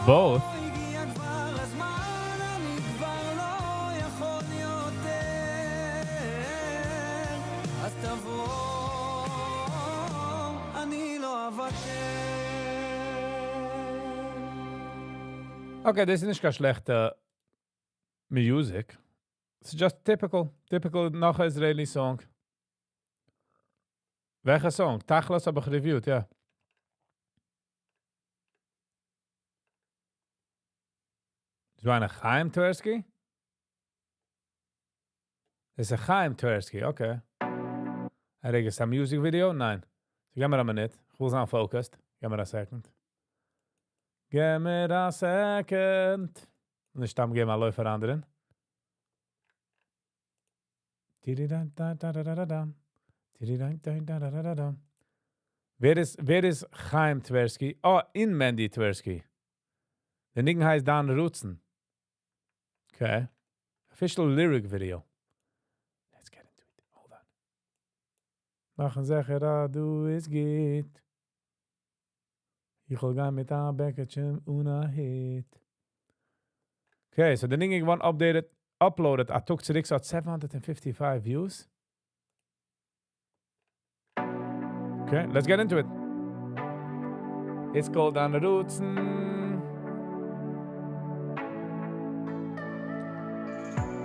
Both. הגיע כבר הזמן, אני כבר לא יכול יותר. אז תבוא, אני לא אוותר. Okay, דאס איז נישט קיין שלעכטע music. It's just typical, typical נאך א Israeli song. וועלכע song? תכלית האב איך reviewed, יא. איז דא איינער חיים טווערסקי? דאס איז חיים טווערסקי, okay. רגע, איז א music video? ניין. גיב מיר א מינוט. איך וויל זיין focused. גיב מיר א second. גיב מיר א second. נישט סתם געבן א לויף פאר אנדערן. Ti-di-da-da-da-da-da-dam. Ti-di-da-da-da-da-da-dam. ווער איז, ווער איז חיים טווערסקי? Oh, און מענדי טווערסקי. דער ניגון הייסט דיין רצון. Okay. Official lyric video. Let's get into it. Hold on. מאכן זיכער, אז דא איז גוט. איך וויל גיין מיט א בעקיטשע און א הוט. Okay, so דער ניגון געווארן updated, uploaded א טאג צוריק, ס'האט 755 views. Okay, let's get into it. It's called דיין רצון.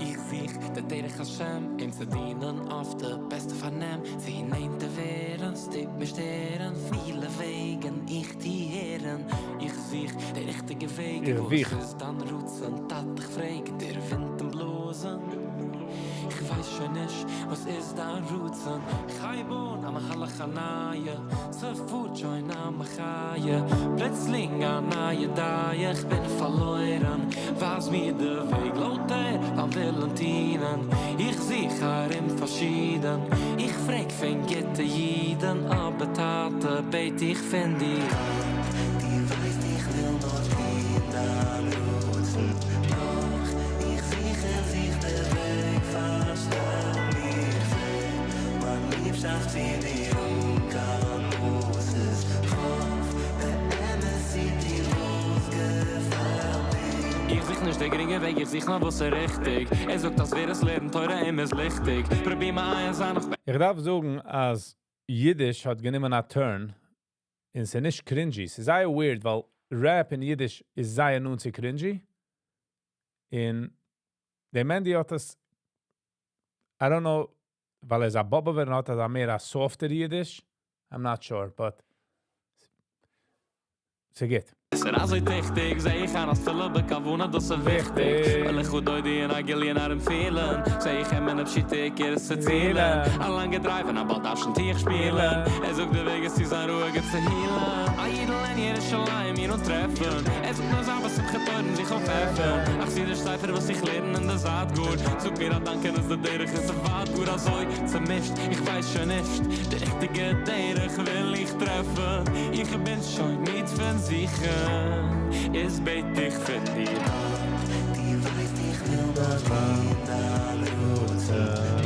איך זוך דער דרך השם, אים צו דינען אויף די בעסטע פארנעם, צו נענטער ווערן, ס'טוט מיר שטערן, פילע וועגן איך טו הערן, איך זוך דער ריכטיגע וועג, איך וואס וויך. איז דיין רצון, טאטע איך פרעג, דער ווינט און בלאזן, איך ווייס שוין נישט, וואס איז דיין רצון, איך הייב אן א מהלך א נייע, ס'פארט שוין א מחיה, פלוצלינג א נייע דעה, איך בין פארלוירן, ווייז מיר די וועג, לויטער דיין ווילן טון, איך זוך ארום פארשידן, איך פרעג פון גוטע אידן, אבער טאטע בעט איך פון דיר. דו ווייסט איך וויל נאר טון דיין רצון, דאך איך זוך און זוך דער וועג פארשטעלט מיר זיך, מיין ליבשאפט צו דיר אן קיין מאס איז, כ'האף באמת צו טון וואס געפעלט דיר. איך זוך נישט דער גרינגע וועג, איך זוך נאר וואס איז ריכטיג. ער זאגט אז ווער עס לערנט תורה אים איז ליכטיג. פרוביר מעיין זיין נאך איך דארף זאגן, אז אידיש האט גענומען א turn, און ס'איז נישט cringy. ס'איז זייער weird, ווייל Rap אין אידיש איז זייער נאנט צו cringy. און דער מענדי האט עס, I don't know, ווייל ער איז א באבאווער און האט אזא מער א softer אידיש, I'm not sure, but ס'גוט. ס'איז אזוי טיכטיג, זע איך אן אז תפילה בכוונה דאס איז וויכטיג. ווייל איך האב דודי און א גיליון ארום פילן, זע איך אים אינעם שיטה עיקר עס צו צילן. א לאנגע דרייוו און א בעל דרשן טו איך שפילן, ער זאגט די וועג איז צו זיין רואיג און צו הילן. א אידל אין ירושלים מיר אנטרעפן, ער זאגט נאר זיין בשמחה טויערן זיך אויפעפן. א חסידיש ספר וואס איך לערן אין די זייט גאר, זאגט מיר א דאנקען איז די דרך און ס'ווייט גאר אזוי צומישט, איך ווייס שוין נישט די ריכטיגע דרך וויל איך טרעפן, איך בין שוין מיד פון זוכן, איז בעט איך פון דיר. דו ווייסט איך וויל נאר טון דיין רצון,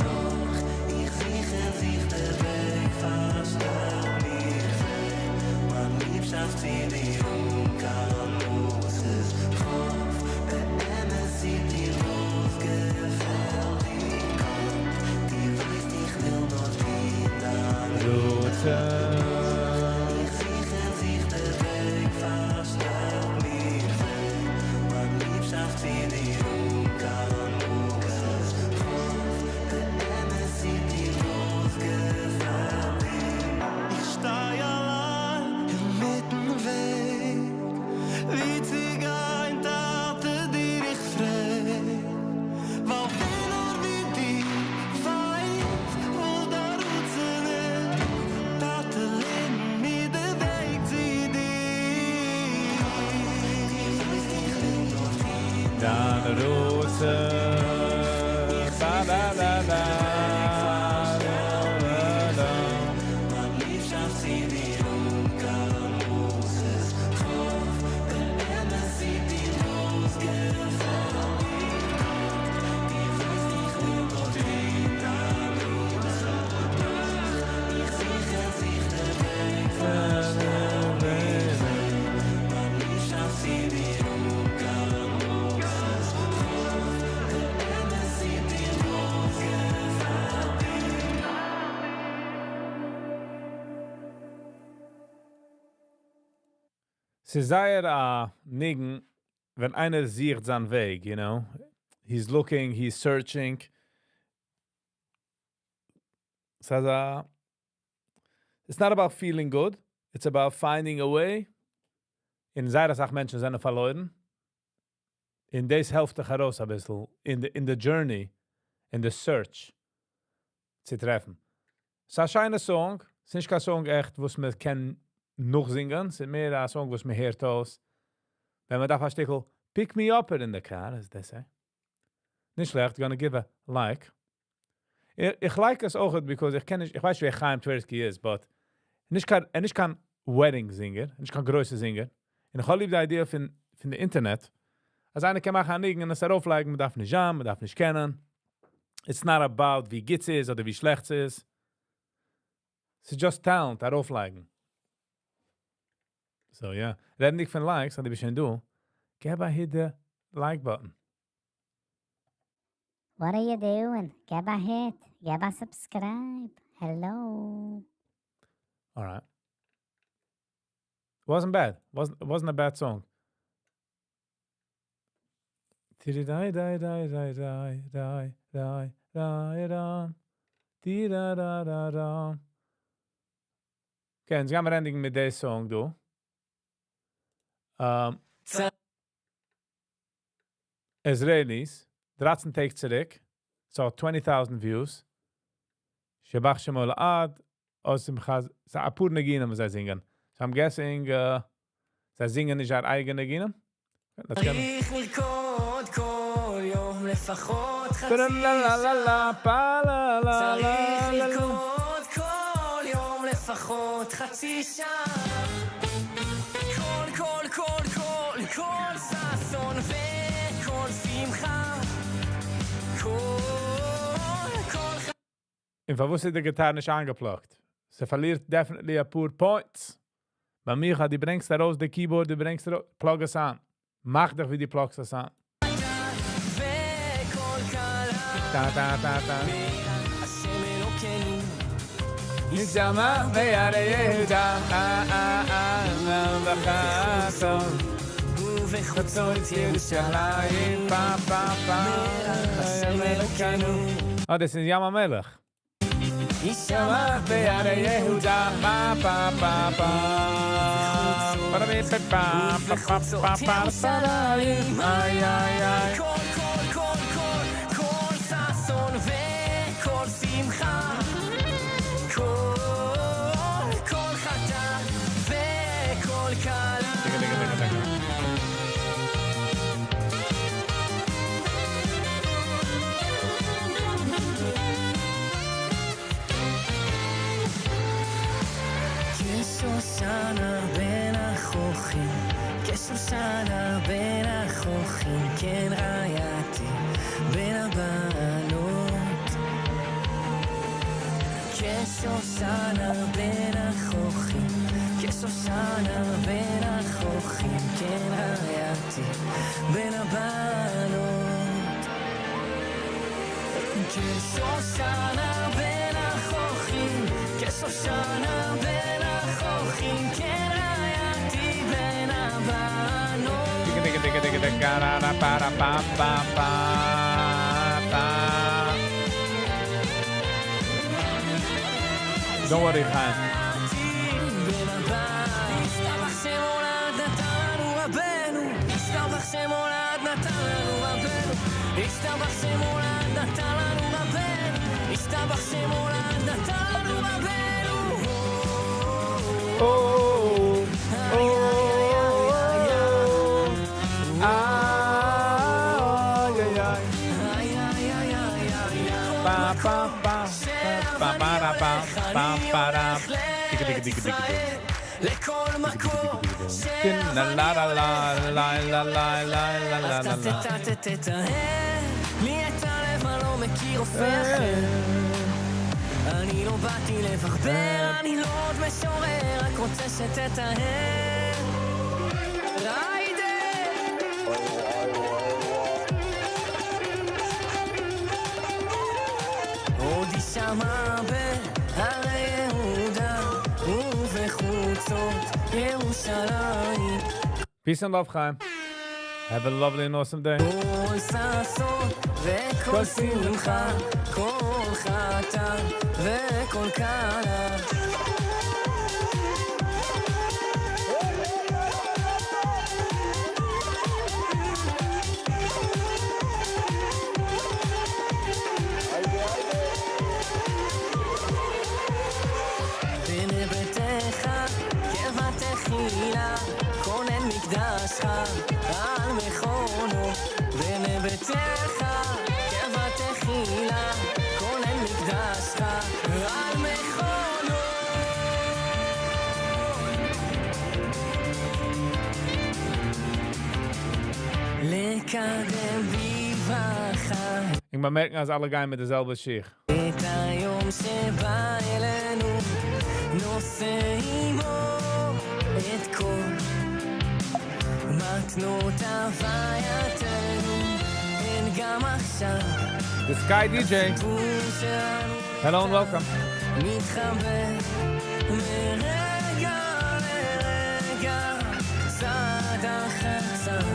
דאך איך זוך און זוך די וועג פארשטעל מיך זע מיין ליבשאפט צו דיר אן קיין מאס איז כ'האף באמת צו דיר וואס געפעלט דיר גאט דו ווייסט איך וויל נאר טון דיין רצון דאך איך זוך און זוך די וועג פארשטעל מיך זע מיין ליבשאפט צו דיר אן קיין מאס איז כ'האף באמת צו דיר וואס געפעלט דיר. איך שטיי אליין אינמיטן וועג, ווי צו גיין טאטע דיר איך פרעג, ווייל ווער נאר ווי דו ווייסט וואס דיין רצון איז, טאטע לערן מיר די וועג צו דיר. דו ווייסט איך וויל נאר טון דיין רצון. איך זוך און זוך די וועג פארשטעל מיך זע מיין ליבשאפט צו דיר אן קיין מאס איז כ'האף באמת צו דיר וואס געפעלט דיר גאט דו ווייסט איך וויל נאר טון דיין רצון דאך איך זוך און זוך די וועג פארשטעל מיך זע מיין ליבשאפט צו דיר אן קיין מאס איז כ'האף באמת צו דיר וואס געפעלט דיר. ס'איז זייער א ניגון ווען איינער זוכט זיין וועג, you know, he's looking, he's searching. ס'איז א, it's not about feeling good, it's about finding a way. און זייער אסאך מענטשן זענען פארלוירן. און דאס העלפט דיך ארויס אביסל אין די journey, אין די search צו טרעפן. ס'איז א שיינע song, ס'איז נישט קיין song עכט וואס מען קען נאכזינגען, ס'איז מער א song וואס מען הערט אויס ווען מען דארף א שטיקל pick me up אין די קאר, as they say. נישט שלעכט, gonna give a like. איך like עס אויך because איך קען נישט, איך ווייס נישט ווער חיים טווערסקי איז, but נישט קיין, ער נישט קיין wedding singer, נישט קיין גרויסע זינגער. און איך האב ליב די idea פון די אינטערנעט, אז איינער קען מאכן א ניגון און עס ארויפלייגן, מען דארף נישט זיין, מען דארף נישט קענען. It's not about ווי גוט ס'איז אדער ווי שלעכט ס'איז. ס'איז just talent ארויפלייגן. So yeah, רעדנדיג פון likes, אז דו ביסט שוין דא, געב א hit די like button. What are you doing? געב א hit, געב א subscribe, hello. Alright. Wasn't bad. Wasn't, wasn't a bad song. Tiri-dai dai dai dai dai dai dai dai da di da da da da. Okay, אונז גיימיר ענדיגן מיט די song דא. Israelis, 13 טעג צוריק, ס'האט 20,000 views. שבח שמו לעד, עושים חז, ס'איז אפאר ניגונים וואס זיי זינגען. So I'm guessing, זיי זינגען נישט זייער אייגענע ניגונים. Let's go. צריך לרקוד כל יום לפחות חצי לה לה לה שעה לה לה צריך לה לה. לרקוד כל יום לפחות חצי שעה כל כל כל כל כל ששון וכל שמחה כל כל און פארוואס איז די גיטאר נישט אנגע plugged? ס'פארלירט definitely אפאר points. ביי מיר, דו ברענגסט ארויס די keyboard, דו ברענגסט ארויס, plug עס אן. מאך דיך ווי דו plug סט עס אן. וכל כלה טא טא טא טא. השם אלוקינו נשמה וירא יהודה, אה אה אה, טוב. ובחוצות ירושלים פא פא פא. השם אלוקינו Oh, this is ים המלח. ישמע בהרי יהודה פא פא פא פא. פא פא פא פא פא פא פא. איי איי איי. קול קול קול קול קול ששון וקול שמחה קול קול חתן וקול כלה טיגע, טיגע, טיגע, טיגע. כשושנה בין החוחים, כשושנה בין החוחים, כן רעייתי בין הבנות. כשושנה בין החוחים, כשושנה בין החוחים, כן רעייתי בין הבנות. כשושנה בין החוחים, כשושנה בין החוחים, כן רעייתי בין הבנות. טיגע, טיגע, טיגע, טיגע, טיגע, ra, ra, pa, ra, pa, pa, pa, pa. Don't worry, Chaim. בין הבנות. ישתבח שמו לעד נתן לנו רבנו, ישתבח שמו לעד נתן לנו רבנו, ישתבח שמו לעד נתן לנו רבנו, ישתבח שמו לעד נתן לנו רבנו. Oh, oh, ay, ay, ay. Pa, pa, pa, pa, pa, ra, pa, pa, pa, ra. טיגע, טיגע, טיגע, טיגע, טיגע. לכל מקום La la la la la la la la la la אז la la. תטהר לי את הלב, אני לא מכיר רופא אחר. אני לא באתי לברבר, אני לא עוד משורר, רק רוצה שתטהר. ריידה! עוד יישמע בהרי יהודה ובחוצות ירושלים Peace and love, Chaim. Have a lovely and awesome day. קול ששון וקול שמחה, קול חתן וקול כלה. בנה ביתך כבתחילה, כונן מקדשך על מכונו. בנה ביתך כבתחילה, כונן מקדשך על מכונו. לקדם בברכה איך באמערקן, אז אלע גייען מיט די זעלבע שיך. את היום שבא אלינו, נושא עמו את כל מתנות הווייתנו, אין גם עכשיו. The Sky DJ. הסיפור שלנו Hello and welcome. מתחבר מרגע לרגע, צעד אחר צעד,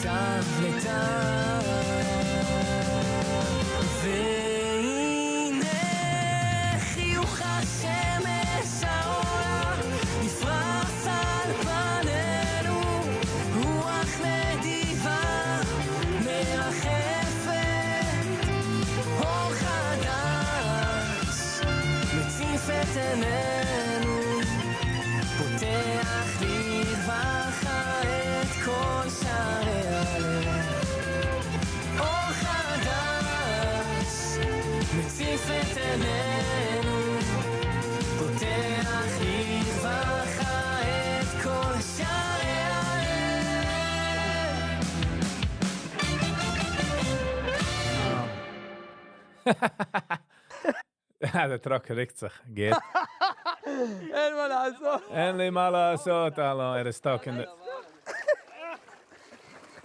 תו לתו. והנה חיוך השמש העולה נפרס על פנינו, רוח נדיבה מרחפת, אור חדש מציף את עינינו, פותח לרווחה את כל שערי הלב. אור חדש מציף את עינינו, פותח לרווחה את כל שערי הלב. דער truck רוקט זיך. גייט. אין מה לעשות. אין לי מה לעשות, הלו, ער איז stuck in the...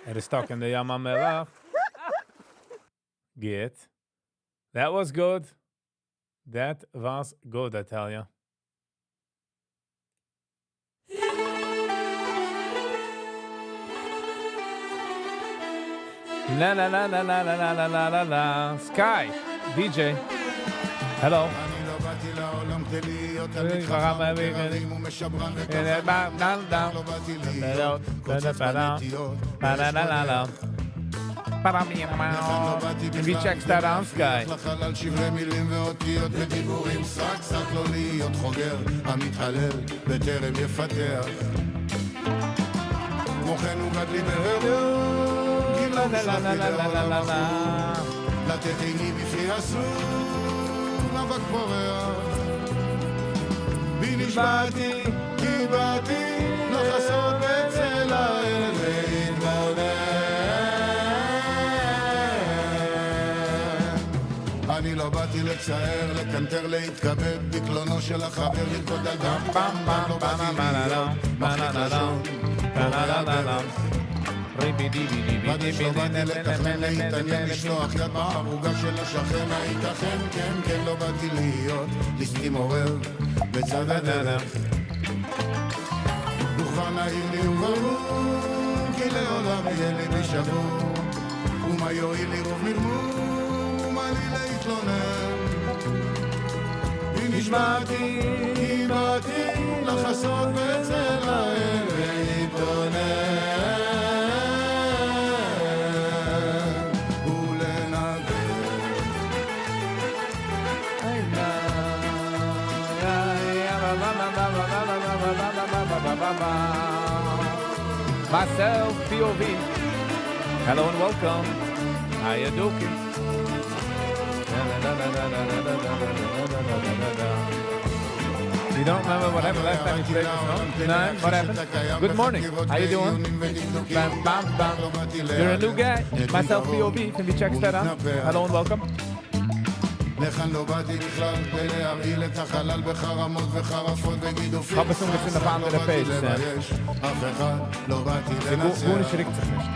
ער איז stuck in the ים המלח. גייט. That was good. That was good, I tell you. La la la la la la la la la la la. Sky, DJ. Hello. אני לא באתי לעולם כדי להיות תלמיד תלמיד חכם חכם ומשברן לא באתי להיות קוצץ בנטיות If you check that out, Sky. לחלל שברי מילים ואותיות ודיבורים סרק סרק לא להיות חוגר המתהלל בטרם יפתח כמו כן הוגד לי בבירור כי לא נשלחתי לעולם עכור לתת עיני בפי אסור אבק פורח בי נשבעתי כי באתי לחסות בצל האל להתבונן אני לא באתי לצער, לקנטר, להתכבד בקלונו של החבר, לרקוד על דם פעם פעם לא באתי להיות מחליק לשון, פורע ברך ודאי שלא באתי לתכנן, להתעניין, לשלוח יד בערוגה של השכן, הייתכן, כן, כן, לא באתי להיות ליסטים עורר בצד הדרך. וכבר נהיר לי וברור, כי לעולם יהיה ליבי שבור, ומה יועיל לי רוב מרמור, ומה לי להתלונן. בי נשבעתי, כי באתי לחסות בצל האל להתבונן ולנגן. Myself, POV. Hello and welcome. How you doing? You don't remember what happened last time you played the song? No, what happened? Good morning. How you doing? Bam, bam, bam. You're a new guy. Myself, POV. Can we check that out? Hello and welcome. לכאן לא באתי בכלל כדי להרעיל את החלל בחרמות וחרפות וגידופים. האב עס אנגעצינדן אויף אנדערע לא באתי page, Sam. לבייש אף אחד, לא באתי לנצח. גארנישט רוקט זיך נישט.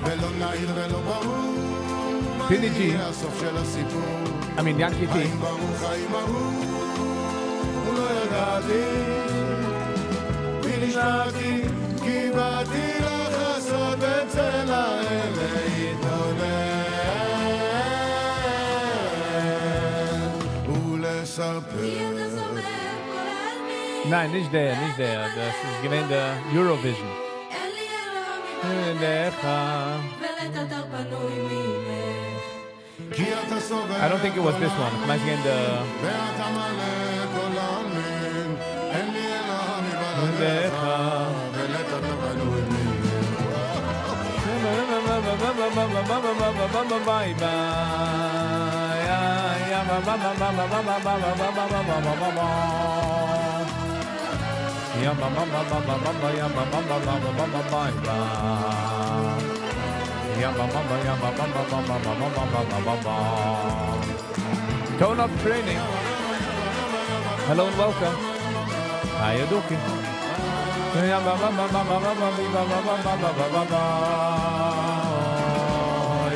ולא נהיר ולא ברור מה פיני ג'י. יהיה הסוף של הסיפור. I mean, Yankee T. האם ברוך האם ארור לא ידעתי בי נשבעתי כי באתי לחסות בצל האל להתבונן ולספר ניין, נישט דער, נישט דער. דאס איז געווען דער Eurovision. אליך. כי אתה סובב I don't think it was this one. איך מיין ס'געווען דער ואתה מלא כל העלמין אין לי אלא מבלעדיך ולית אתה בנוי ביי ביי. יא מא מא מא מא מא מא יא מא מא מא מא מא מא ביי ביי. יא מא מא מא יא מא מא מא מא מא מא מא מא מא מא מא. Tone up training. Hello and welcome. How you doing? יא מא מא מא מא מא מא מא מא מא מא מא מא מא מא.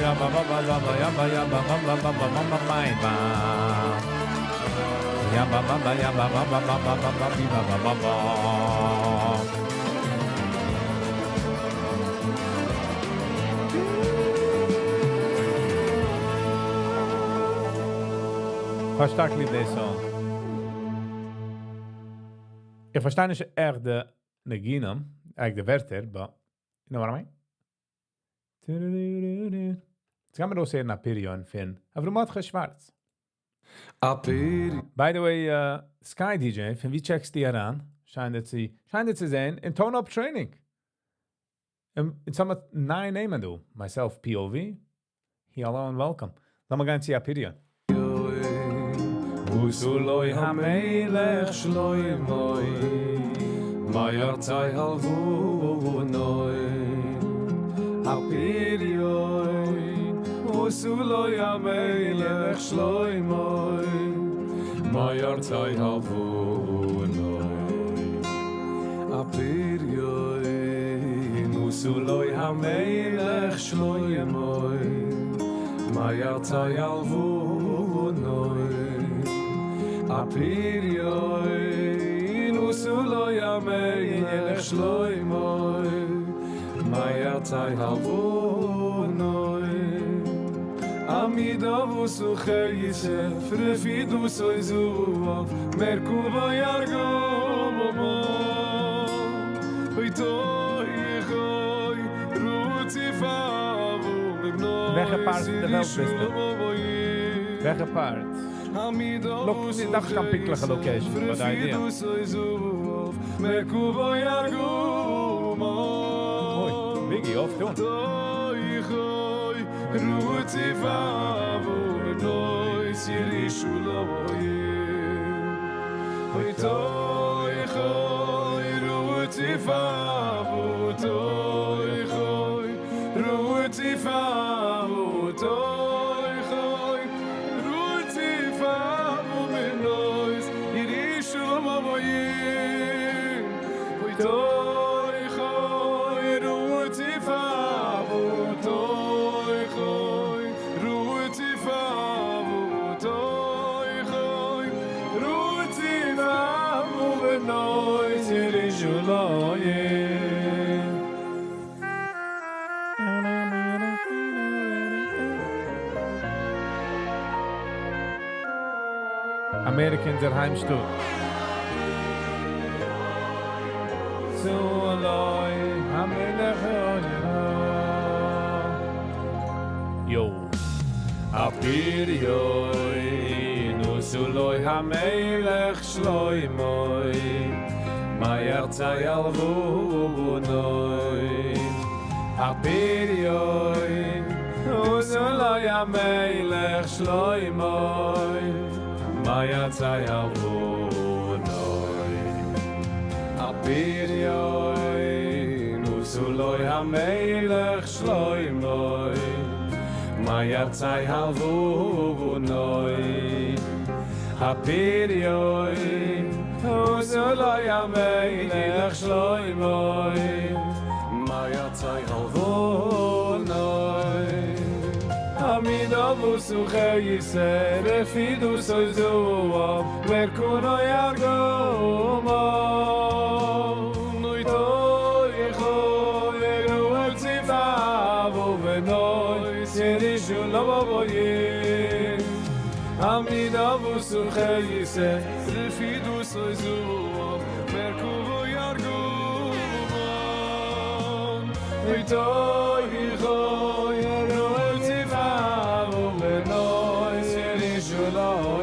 יא מא מא מא מא יא מא יא מא מא מא מא מא מא מא מא. יא מא מא מא יא מא מא מא מא מא מא מא מא מא מא. כ'האב שטארק ליב די song. איך פארשטיי נישט עכט די ניגונים, אייגנטליך די ווערטער, but you know what I mean? יעצט גיימיר אויסהערן א פריון פון אברהם מרדכי שווארץ. א פרי. By the way, Sky DJ, פון וואו טשעקסטו אריין? שיין דיר צו, שיין דיר צו זען אין Tone Up Training. אונז האבן נייע נעמען דא. Myself POV. Hello and welcome. לאמיר גיין צו א פריון. עשו לו המלך שלמה מארצי הלבנון הפריון עשו לו המלך שלמה מארצי הלבנון הפריון עשו לו המלך שלמה מארצי הלבנון הפריון עשו לו המלך שלמה מארצי הלבנון. וועלכע part פון די וועלט ביסטו? וועלכע part? Look, דארף נישט קיין פונקטליכע location, but the idea. אוי, Biggie, off tune. אמעריקע אין דער היימשטאט. עשו לו המלך Yo. הפריון עשו לו המלך שלמה מה ירצה ילבונוי הפריון עשו לו המלך שלמה מה ירצה ילבונוי הפריון עשו לו המלך שלמה מה ירצה ילבונוי הפריון עשו לו המלך שלמה מה ירצה ילבונוי עמידו וסוחי רפידו סויזו מרקונו ירגומו נויטו יחו ירו אל ציפה ובנוי ירישו לא בבויים עמידו וסוחי רפידו סויזו מרקונו ירגומו נויטו יחו ירו אל ציפה ובנוי ירישו לא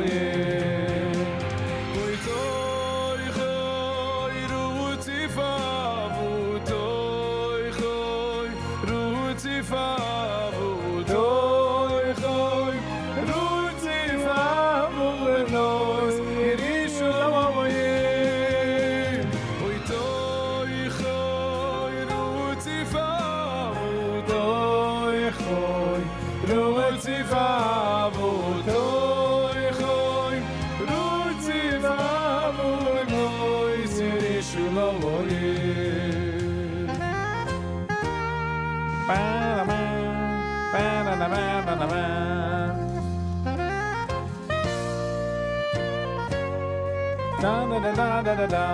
Da da da da da da.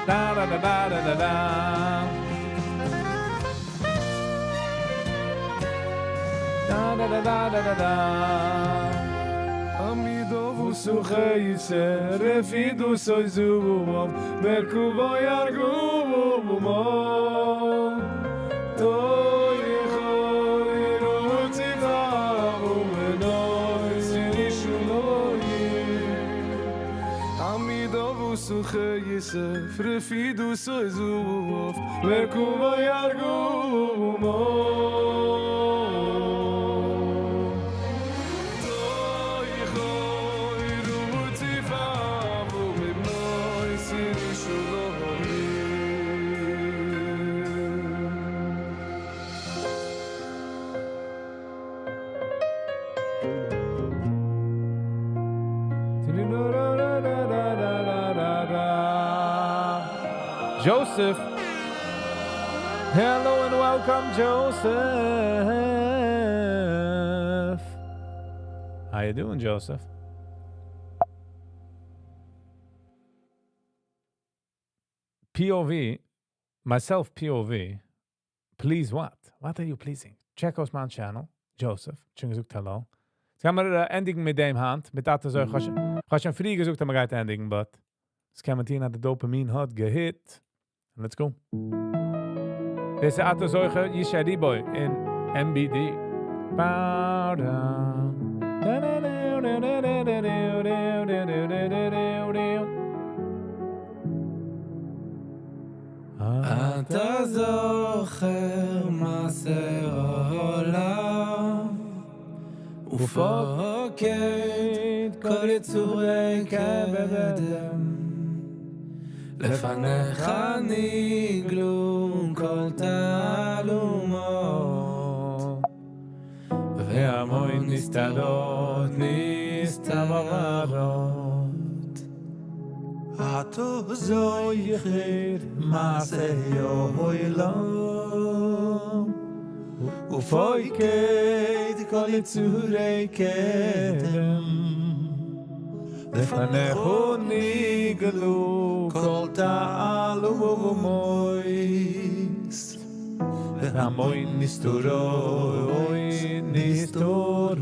Da da da da da da da. Da da da da da da da. עמידו וסוחי רפידו סויזו מרכובו ירגו בומו וסוחי רפידו סויזו מרכובו ירגו בומו Joseph. Hello and welcome, Joseph. How you doing, Joseph? POV, myself POV, Please what? What are you pleasing? Check אויס מיין channel, Joseph. שוין געזאגט hello. יעצט קען מען ענדיגן מיט דעם היינט, מיט אתה זוכר. איך האב שוין פריער געזאגט, אז מען גייט ענדיגן, but עס קען מען טון, אז די dopamine האט געהיט. Let's go. דאס איז אתה זוכר ישי ריבו אין MBD. Bow down. Da da da da da da da da da da da da da. אתה זוכר מעשה עולם ופוקד כל יצורי קדם לפניך נגלו כל תעלומות והמון נסתרות נסתרות אתה זוכר מעשה עולם ופוקד כל יצורי קדם לפניך נגלו כל תעלומות והמון נסתרות נסתרות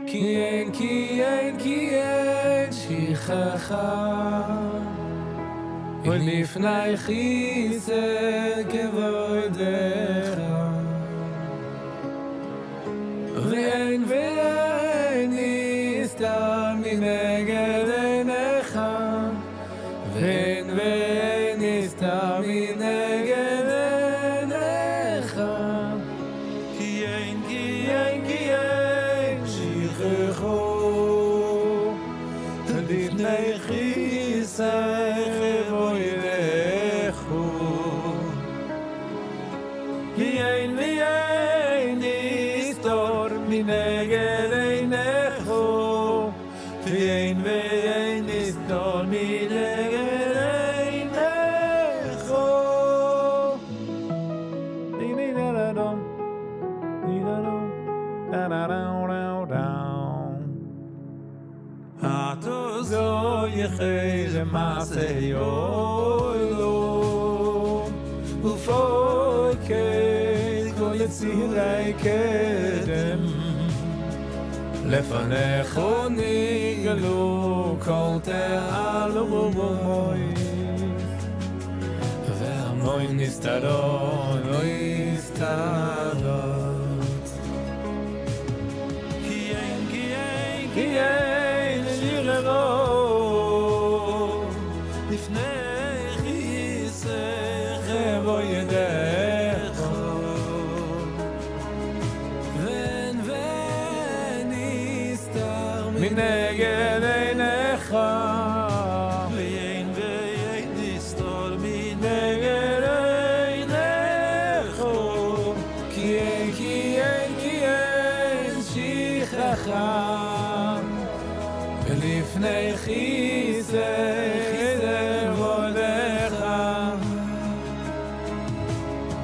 כי אין, כי אין, כי אין שכחה ולפני כיסא כבודך ואין ואין נסתר מנגד עיניך ואין ואין נסתר מנגד עיניך כי אין, כי אין, כי אין שכחה לפני כיסא כבודך כי אין ואין נסתר מנגד עיניך ואין ואין נסתר מנגד עיניך Di-di-da-da-dum. Di-da-dum. Da-da-da-da-da. אתה זוכר מעשה עולם ופוקד כל יצורי קדם לפניך נגלו כל תעלומות והמון נסתרות נסתרות כי אין, כי אין, כי אין שכחה לפני כיסא כבודך ואין ואין נסתר מנגד עיניך ואין ואין נסתר מנגד עיניך כי אין, כי אין, כי אין שכחה ולפני כיסא כבודך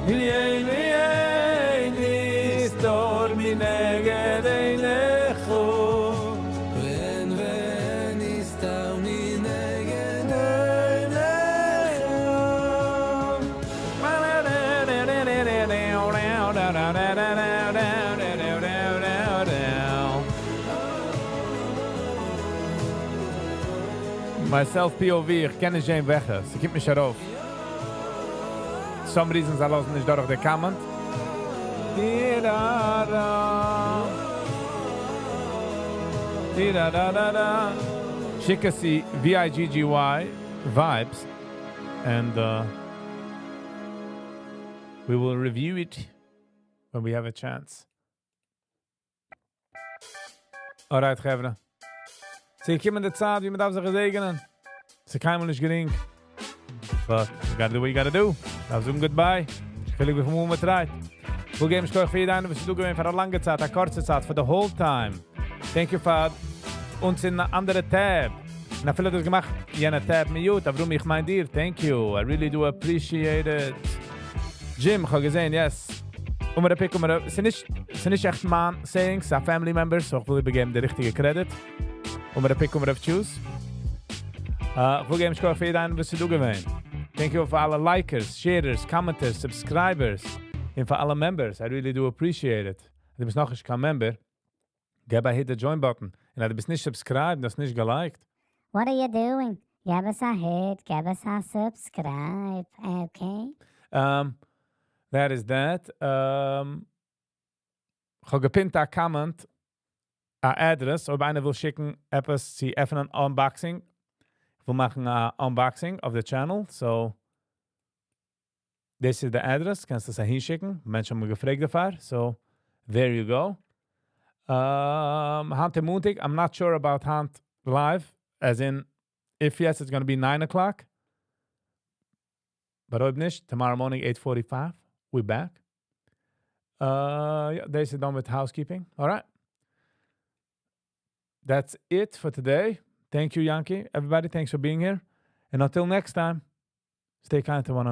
ואין ואין נסתר מנגד עיניך ואין ואין נסתר מנגד עיניך Myself POV, איך קען נישט זען וועלכע. ס'קומט נישט ארויף. Some reasons זיי לאזן נישט דורך די comment. Di-da-da. Di-da-da-da-da. שיק עס צו V-I-G-G-Y vibes and we will review it when we have a chance. Alright, חברה. ס'געקומען די צייט, ווי מען דארף זיך געזעגענען. ס'איז קיינמאל נישט גרינג. But you gotta do what you gotta do. דארף זאגן goodbye. איך וויל וויפיל מאל מען try ט. וויל געבן שכוח פאר יעדן איינעם, וואס איז דא געווען פאר א לאנגע צייט, א קורצע צייט, for the whole time. Thank you פאר אונז אין אן אנדערע tab. און אפילו דאס געמאכט, יענע tab mute, אברהם, איך מיין דיר. Thank you. I really do appreciate it. Jim, איך האב געזען, yes. אומער pick, אומער, ס'איז נישט עכט מיין saying, ס'איז family members, so איך וויל איבערגעבן די ריכטיגע credit. אומער pick, אומער choose. איך וויל געבן שכוח פאר יעדן איינעם, וואס איז דא געווען. Thank you פאר אלע likers, sharers, commenters, subscribers, און פאר אלע members. I really do appreciate it. דו ביסט נאך נישט קיין member, געב א hit the join button. און דו ביסט נישט subscribed, דו האסט נישט געliked. What are you doing? געב עס א hit, געב עס א subscribe, okay? That is that. איך האב געpinט א comment, א address, אויב איינער וויל שיקן עפעס צו עפענען unboxing. איך וויל מאכן א unboxing of the channel, so this is the address, קענסט עס אהין שיקן. מענטשן האבן מיר געפרעגט דערפאר, so there you go. היינט מאנטאג, I'm not sure about היינט live, as in, if yes, it's going to be 9 o'clock. But אויב נישט, tomorrow morning, 8:45, we back. Yeah, דאס איז done with housekeeping. All right. That's it for today. Thank you, Yankee. Everybody, thanks for being here. And until next time, stay kind to one another.